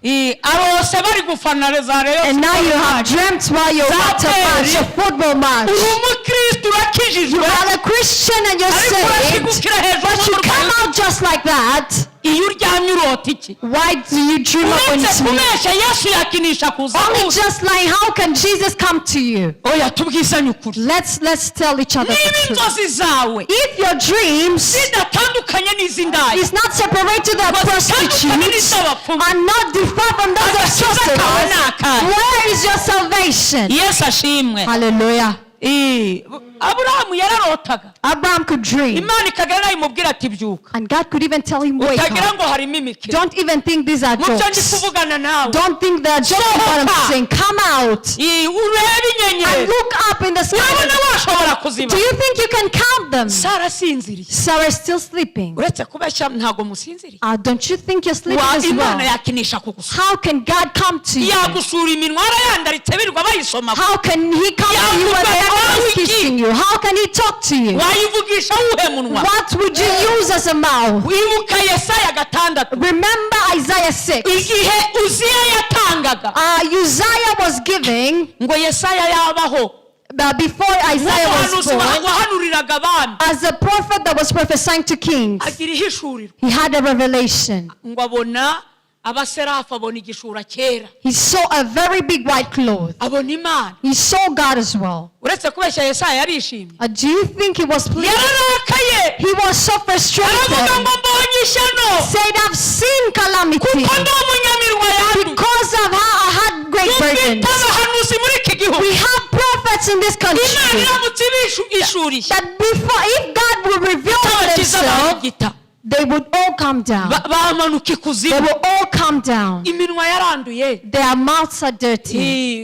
Eh, arose bari gufana za Rayon and now you have Sports. Dreamt while you're at a match, a football match. Uri umukristo, urakijijwe, You are a Christian and you're ariko saved, urashigukira hejuru but you nk'umurwayi. Come out just like that. Iyo uryamye urota iki? Why do you dream of when you Uretse sleep? kubeshya, Yesu yakinisha kuza Only kuza. just lying. How can Jesus come to you? Oya, tubwizanye ukuri. Let's tell each other Niba the truth. inzozi zawe If your dreams zidatandukanye n'iz'indaya, is not separated to the prostitutes and not differ from those of Agakiza kawe sorcerers, ni akahe? Where is your salvation? Yesu ashimwe. Hallelujah. Eh, Aburahamu yararotaga, Abraham could dream, Imana ikagera nayo imubwira ati byuka. And God could even tell him, "Wake Utagira up." ngo harimo imikino Don't even think these are mu byo ndi jokes. Kuvugana nawe. Don't think they're joking what I'm Sohoka. Saying. Come out Eh, urebe inyenyeri. And look up in the sky. Urabona washobora kuziba? Do you think you can count them? Sara asinziriye. Sarah is still sleeping. Uretse kubeshya, ntabwo musinziriye? Don't you think you're sleeping Wa as Imana well? yakinisha kugusura? How can God come to you? Yagusura iminwa arayandaritse birirwa bayisoma. How can He come to you when they're always kissing you? How can He talk to you? Wayivugisha wuhe munwa? What would you use as a mouth? Wibuka Yesaya 6. Remember Isaiah 6. Igihe Uziya yatangaga, Uzziah was giving, ngo Yesaya yabaho, but before Isaiah was nk'umuhanuzi born, wahanuriraga abami, as a prophet that was prophesying to kings, agira ihishurirwa, he had a revelation. Ngo abona abaserafu, abona igishura cyera, He saw a very big white cloth. Abona Imana. He saw God as well. Uretse kubeshya, Yesaya yarishimye? Do you think he was pleased? Yararakaye. He was so frustrated. Aravuga ngo mbonye ishyano, Said, "I've seen calamity kuko ndi umunyamirwa yanduye. Because of how I had great burdens." Dufite abahanuzi muri iki gihugu. We have prophets in this Imana country iramutse ibishuriye, that before, if God will reveal abakiza themselves, barigita, they would all come down. Bamanuka They ikuzimu. Will all come down. Iminwa yaranduye. Their mouths are dirty.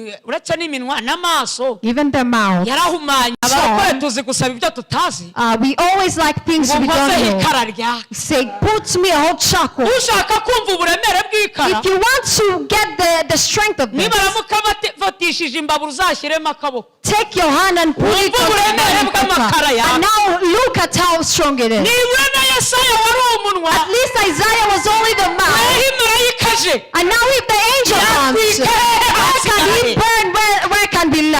Eh, uretse n'iminwa n'amaso Even their mouth. yarahumanye. Abarokore tuzi gusaba ibyo tutazi. We always like things Ngo we don't nkozeho know. ikara ryaka. Say, "Put me a hot charcoal." Ushaka kumva uburemere bw'ikara, If you want to get the strength of this, nibaramuka bafatishije imbabura uzashyiremo akaboko, take your hand and put it Wumva on the uburemere burning cooker. bw'amakara yawe. And now look at how strong it is. Nibura na Yesaya wari umunwa, At least Isaiah was only the mouth. naho marayika aje, And now if the angel comes, yakwika hehe